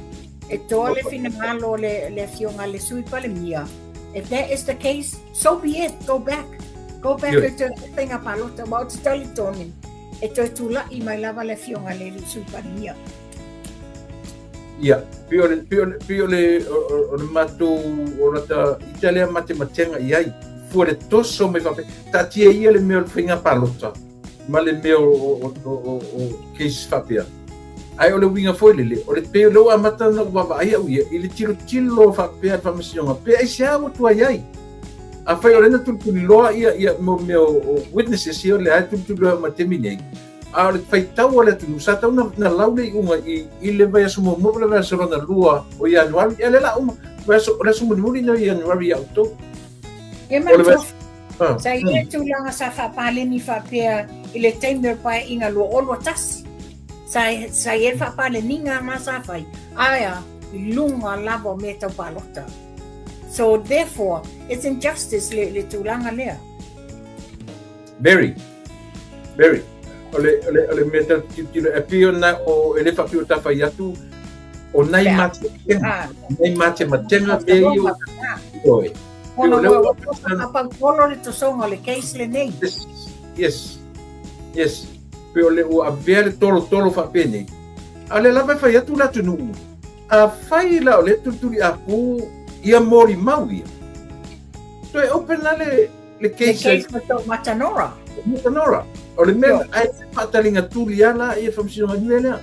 e toa le finagalo o le, le afioga a le Sui Palemia. If that is the case, so be it, go back. Go back e toe faiga palota, aua ou te talitonu e toe tula'i mai lava le Afioga i le alii Sui Palemia. Ia, pei o le, pei o le, pei o le, o le matou, o lata ita lea matematega i ai, fua le toso mai faapea, taatia ia le mea o le faiga palota, ma le mea o case faapea. Ae o le uiga foi lele, o le pei o lea ua amata ona ou vaavaai au ia, i le tilotilo faapea a le Faamasinoga, pe aisea ua tuai ai. Afai o lea na tulituliloa ia mo mea o witnesses ia o lea e tulituliloa ma le taimi nei, a o le faitau a le atunuu, sa tatau na lau le iuga i le vaiaso muamua ma le vaiaso lona lua o Ianuari, ia lea la uma, vaiaso, o le aso mulimuli lea o Ianuari ia outou. Ia O le manatua, sa i ai tulaga sa faapaleni faapea i le taimi o le Paeaiga 2021. Sa sa i ai le faapaleniga na sa fai, ae a, i luga lava o mea tau palota. So therefore, it's injustice le tulaga lea. Very. Very. O le, o le, o le mea tau tilotilo, e pei ona o, e le faapea o ta fai atu, o nai matematega, nai matematega mea ia o, ioe. Ona ua faapau le tosoga o le case lenei. Yes, yes, yes. Pei o le ua avea le tolotolo faapenei, a o lea lava e fai atu le atunuu, afai la o lea tulituli apu ia molimau ia, toe open la le case. Le case ma To'omatanora. Matanora. O le mea, ai faataliga tuli lava la ia Faamasinoga i le mea lea.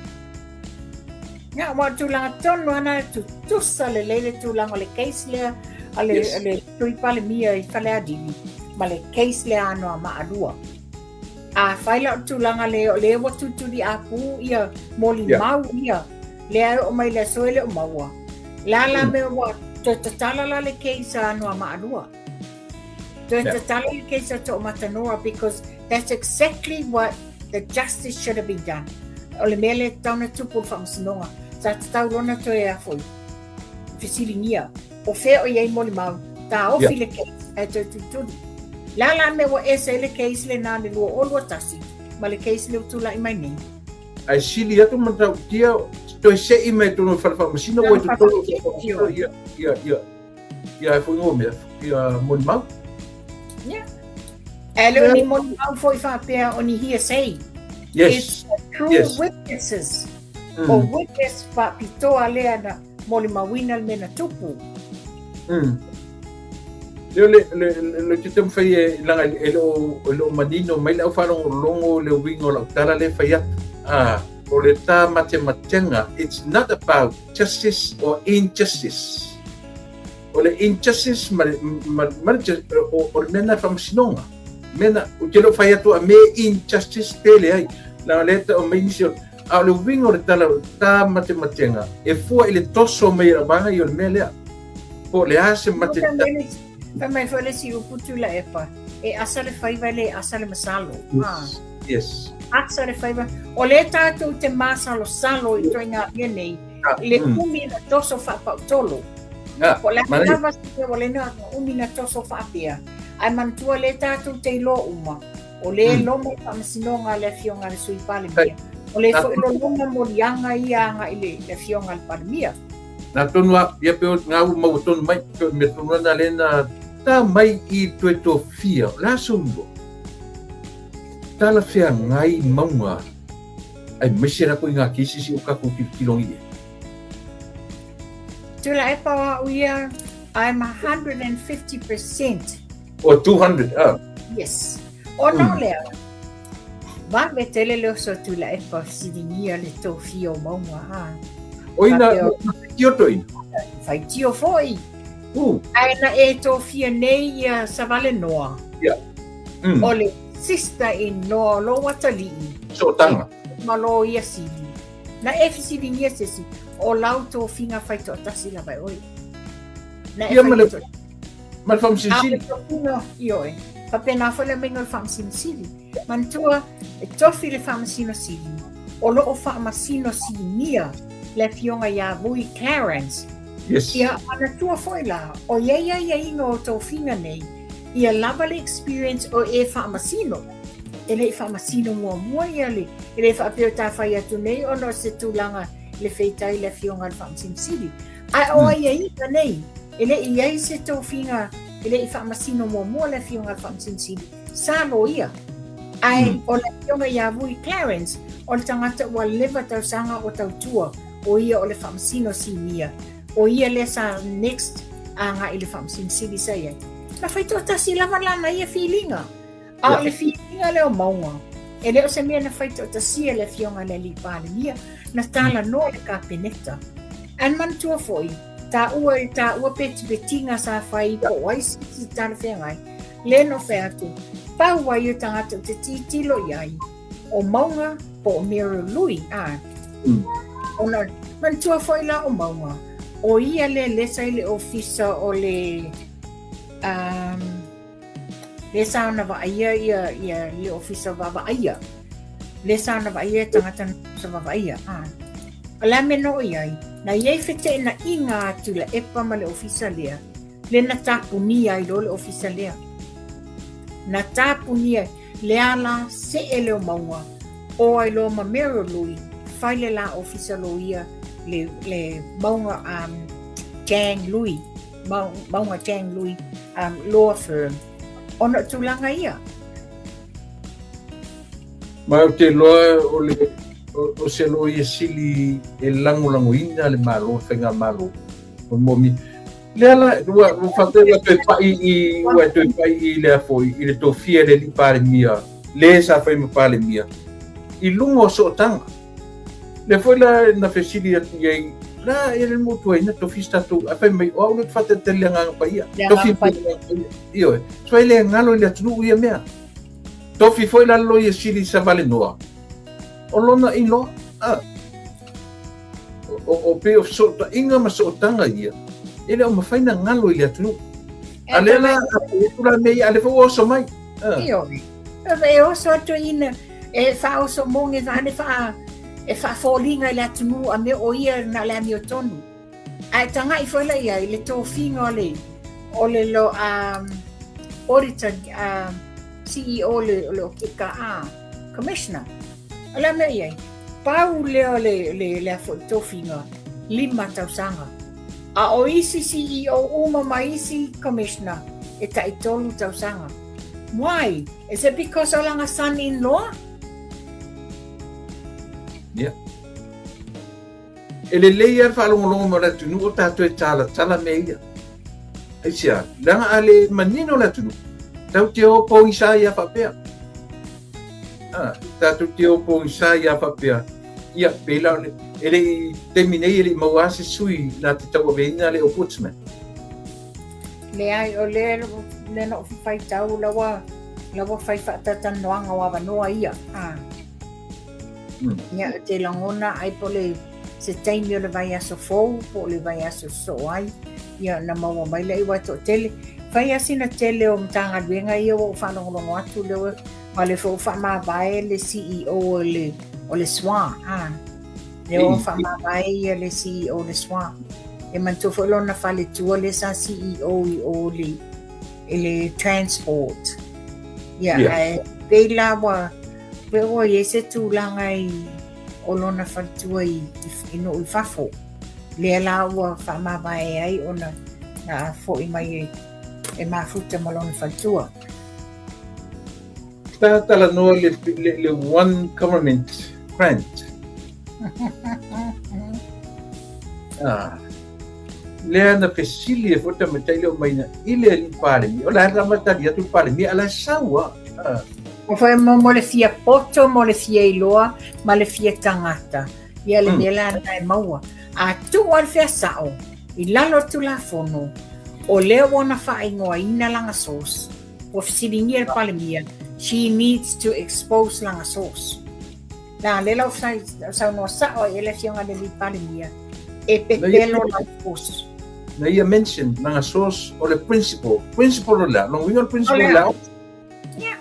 Ia, aua o le tulaga tonu lava lena e tutusa lelei le tulaga o le case lea a le, yes. le Sui Palemia i Falealili ma le case lea a Anoamaa 2. Afai la o le tulaga lea o lea ua tulituliapu ia molimau yeah. ia, lea e oo mai le aso e le o maua. La la mea ua toe tatala la le case a Anoamaa 2. Toe tatala le case a To'omatanora because that's exactly what the justice should have been done. O le mea lea e tatau ona tupu i le faamasinoga. Sa tatau loa ona toe a foi fesiligia. O fea o i ai molimau, taofi le case ae toe tulituli. Le a la le mea ua ese ai le case lena i le 2021 ma le case lea ua tulai mai nei? Ae sili atu matautia toe sei mai totonu o le fale faamasino ua i totonu o le faamasino ia ia ia ia foi ngō mea ia molimau. Yeah. E le o ni molimau foi faapea o ni hearsay. Yes. It's true yes. witnesses. O witness faapitoa lea na molimauina le mea na tupu. Leo le le le te taumafai e leaga e le o e le o manino mai le au faalogologo le uiga o lau tala lea e fai atu. Ah, o le ta matematega, it's not about justice or injustice. O le injustice ma le ma, ma le o le mea na faamasinoga. Mea na, ou te le o fai atu a me injustice pe leai. Leaga lea e tau mai nisi o A o le uiga o le tala o le ta matematega, e fua i le toso mai e lau vaega ia o le mea lea. Po o le a se mate... Fai mai foi le isi upu Tuilaepa, e asa le faiva e le asa le masalo. Yes. Yes. Asa le faiva. O lea tatou te masalosalo i ituaiga mea nei, i le umi na toso faapautolo. Po o le a lava se mea ua le na umi na toso faapea. Ae manatua lea tatou te iloa uma, O lea e loma le faamasinoga a le Afioga a le Sui Palemia. O lea foi loloma moliaga ia agai i le Afioga a le Palemia. Na tonu a, ia pe o ngā ua maua tonu mai, pe o le mea tonu ana lea na tā mai i toe tofia, o le a se ua? Talafeagai mauga aemaise lako i ngā cases o kakou tilotilo i e. Tuilaepa o au ia, I'm 150%. O 200, ah. Yes. Ona o lea, vave tele le oso o Tuilaepa fesiligia le tofia o mauga, ha. O ina, faitio to ina. Faitio foi. Ae na e tofia nei ia Savalenoa. Yeah. O le sister in law o lou atalii. Sootaga. Ma loia sili. Na e fesiligia se isi, o lau tofiga faitoatasi lava e oe. Na e Ia ma le, ma le Faamasino Sili. A o le tofiga, ioe, faapena foi le aumaiga o le Faamasino Sili. Manatua, e tofi le Faamasino Sili, o lo o faamasino sinia le Afioga ia Vui Clarence. Yes. Ia, manatua foi la, o i ai aiaiga o tofiga nei, ia lava le experience o e faamasino. E le i faamasino muamua ia le, e le faapea o ta fai atu nei ona o se tulaga le feitai le Afioga i le Faamasino Sili. Ae o aiaiga nei, e le i i ai se tofiga, e le i faamasino muamua le Afioga i le Faamasino Sili. Sa loia. Ae o le afioga ia Vui Clarence, o le tagata ua leva tausaga o tautua, o ia o le Faamasino Sinia, o ia lea sa next agai i le Faamasino Sili sa i ai. Na fai toatasi lava lana ia filiga. A o le filiga lea o Mauga, e le o se mea na fai toatasia e le afioga i le Alii Palemia, na talanoa le Kapeneta. Ae manatua foi, taua e taua petipetiga sa fai po o ai se isi talafeagai, lea na ou fai atu, pau ai o tagata ou te tilotilo i ai, o Mauga po o Muriel Lui, a. Ona, manatua foi la o Mauga, o ia lea lea sa i le ofisa o le, um, lea sa ona vaaia ia, ia le ofisa vaavaaia. Lea sa ona vaaia tagata na ofisa vaavaaia. A. O le a mea na oo i ai, na i ai feteenaiga a Tuilaepa ma le ofisa lea, lea na tapunia ai loa le ofisa lea. Na tapunia lea la see lea o Mauga, o ai loa ma Muriel Lui, fai le la ofisa loia le, le Mauga um, Chang Lui, Mauga Chang Lui um, Law Firm. Ona o tulaga ia. Ma ou te iloa o le o se loia sili e lagolagoina le Malo, le Faigamalo. O mo mi lea la ua ua faapea ua toe pai i ua toe pai i lea foi i le tofia le alii Palemia le sa fai ma Palemia i luga o sootaga. Lea foi la na fesili atu i ai la e le motu ai na tofi se tatou ae fai mai o au lea ou te faatalitali i le Agaga Paia. Tofi mai le Agaga Paia. Ioe. So e le galo i le atunuu ia mea. Tofi foi la le Loia Sili Savalenoa. O lona iloa, a, o, o pei o fesootaiga ma sootaga ia, e le o mafai na galo i le atunuu. A lea la, a fai atu la mea ia, a lea foi ua oso mai. A. Ioe. E oso atu ina, e faaoso moge vaeane faa, e faafoliga i le atunuu a mea o ia na o le amiotonu. Ae tagai foi la i ai le tofiga o le o le lo um, auditor um, CEO o le, o le OKA commissioner. O le a mea i ai, pau lea o le, le, le a foi tofiga, 5 tausaga. A o isi CEO uma ma isi commissioner e tai 3 tausaga. Why? Is it because o langa son-in-law? Yeah. E lelei lava le faalogologo mai o le atunuu o tatou e talatala mea ia. Aisea, leaga a le manino le atunuu, tatou te o pogisa ai lava faapea. Ah, tatou te o pogisa ai lava faapea. Ia, pei la o le, e le i, taimi nei e le i maua lava se sui na te tauaveina le Ombudsman. Leai, o lea, lea na ou faitau la ua, la ua fai faatatalanoaga o avanoa ia. Ah. Ia, ou te lagona ai po o le se taimi o le vaiaso fou po o le vaiaso sosoo ai, ia ona maua mai lea aua e toatele. Fai lava sina tele o Matagaluega ia ua ou faalogologo atu lea ua aua o lea foi ua faamavae le CEO o le o le SWA, a. Lea ua faamavae ia le CEO o le SWA. E manatua foi lona faletua lea sa CEO i o i le i le transport. Ia, ae pei la ua Pei ua i ai se tulaga i o lona faletua i, i, i nuu i fafo. Lea la ua faamavae ai ona na foi mai e, e mafuta ma lona faletua. Sa talanoa le, le, le one government grant. Ah. Lea na fesili ai foi tamaitai lea o mai na i le alii Palemia. O le a lava tali atu le Palemia, a la e sau lava. Ah. O foi mo, mo le fia poto, mo le fia iloa, ma le fia tagata. Ia le mea la na e maua. A tuu lava le fea sao, i lalo o le Tulafono, o lea ua ona faaigoaina lana source, ua fesiligia le Palemia, she needs to expose lana source. La, lea la ua saunoa sao ai le Afioga i le Alii Palemia, e pepelo lana source. Na ia mention lana source o le principal. Principal o le a? Lona uiga o le principal o le a? Yeah.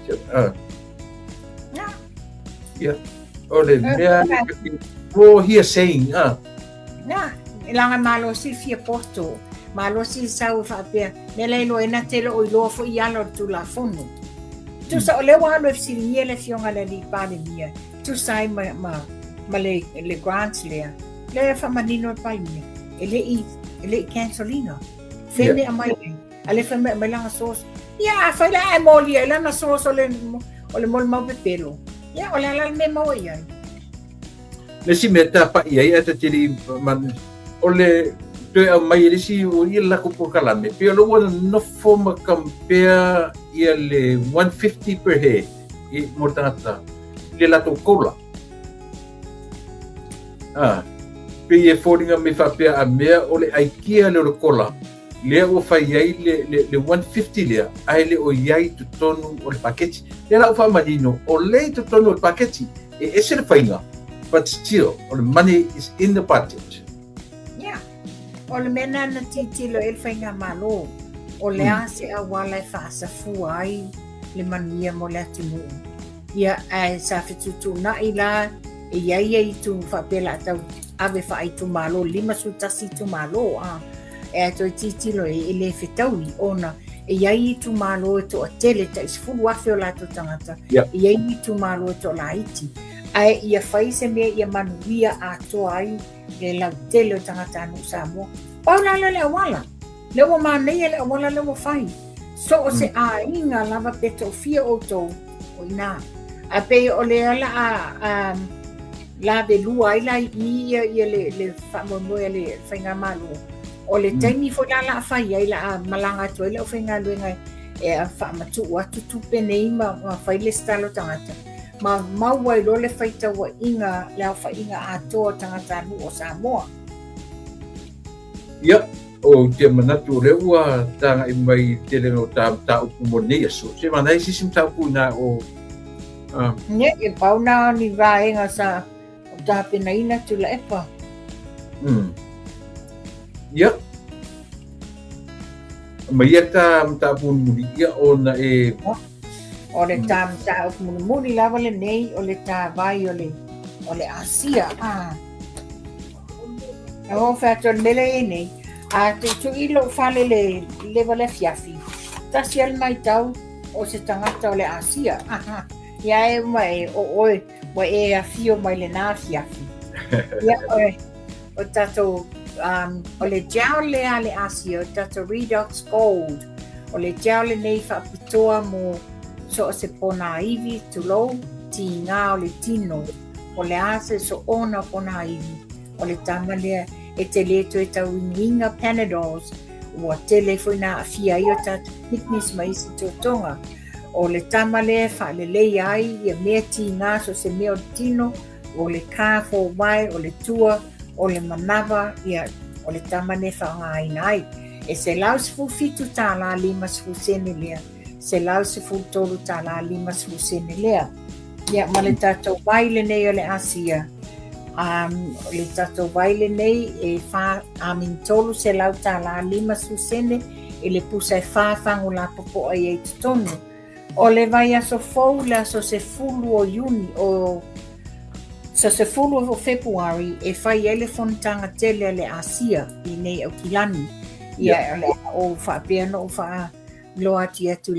Yeah. Yeah. O le mea raw hearsay. Na, leaga malosi le fia poto, malosi le sau e faapea, mea la iloa ai na te le o iloa foi i ala o le Tulafono. Tusa o lea ua alu e fesiligia le Afioga i le Alii Palemia, tusa ai ma, ma, ma le, le grant lea, lea e faamanino e le Palemia, e le i, e le i cancel ina. Fea mea aumai ai. A lea fai mai aumai lana source. Ia, afai la ae molia i lana source o le, o le molimau pepelo, ia, o le a la le mea e maua i ai? Le isi mea tapa'i ai ae ta te le i o le toe aumai e le isi o ia le latou polokalame, pei o lea ua nonofo ma compare ia le 150 per head i mo le tagata i le latou COLA. Ah, pei e foliga mai faapea a mea o le aikia lea o le COLA lea ua fai ai le, le, le 150 lea, ae le o i ai i totonu o le paketi. Lea la ua faamanino, o lea i totonu o le paketi, e ese le faiga, but still, o le money is in the budget. Yeah. O le mea lena na tilotilo i ai le Faigamalo, o le a se auala e faasafua ai le manuia mo le atunuu. Ia, ae sa fetuutuunai la e i ai ia itu faapea la tau ave faaitumalo, 51 itumalo, a. E ae toe tilotilo e, e le fetaui ona e i ai itumalo e toatele tai 10,000 o latou tagata, yeah. E i ai itumalo e toalaiti. Ae ia fai se mea ia manuia atoa ai le lautele o tagatanuu Samoa. Pau la lea o le auala. Lea ua manaia le auala lea ua fai. So o se aiga lava pe toafia outou o i ina. Ae pei o lea la a, a lavelua ai la i i ia, ia le, le faamoemoe a le Faigamalo. O le taimi foi la la a fai ai, la a malaga atu ai le aufaigaluega e faamatuu atu tupe nei ma, ma fai le lesitala o tagata. Ma maua ai loa le faitauaiga, le aofaiga atoa o tagatanuu o Samoa. Ia, ou te manatu o lea ua tagai mai i le telega o ta mataupu mo lenei aso. Se manaia se isi mataupu inā o... Uh... Ne, e pau nā ni vaega sa o tapenaina Tuilaepa. Ia. Ma ia ta mataupu mulimuli, ia ona e... O le ta mataupu mulimuli lava lenei o le ta vai o le, o le Asia. Ah. E oo fai atu o le mea lea e i ai nei, a tuitui lou fale i le lewa le afiafi, tasi lava le matau o se tagata o le Asia. Aha, ia e uma e o oe, ua e afio mai lena afiafi. Ia, o, o tatou, um, o le gel lea a le Asia, o tatou Redox Gold, o le gel lenei faapitoa mo so o se ponaivi, tulou, tiga o le tino. O le a se soona o ponaivi, o le tama lea e te le toe tauinuina Panadols, ua tele foi na aafia ai o tatou kidneys ma isi totoga. O le tama lea e faaleleia ai ia mea tiga so o se mea o le tino, o le ka fōwai, o le tua, o le manava, ia, o le tama lea e faaaogaina ai. E $117 50 sene lea, $113 50 sene lea. Ia, ma le tatou vai lenei o le Asia, um, o le tatou vai lenei e wha, I mean, $300 50 sene i le pusa e whā fagu lapopoa i ai totonu. O le vaiaso fou le aso 10 o Iuni, o so 10 o Fepuari e fai ai le fonotaga tele a le Asia i nei Aukilani. Ia, o le a ou faapea ona ou faailoa atu i atu.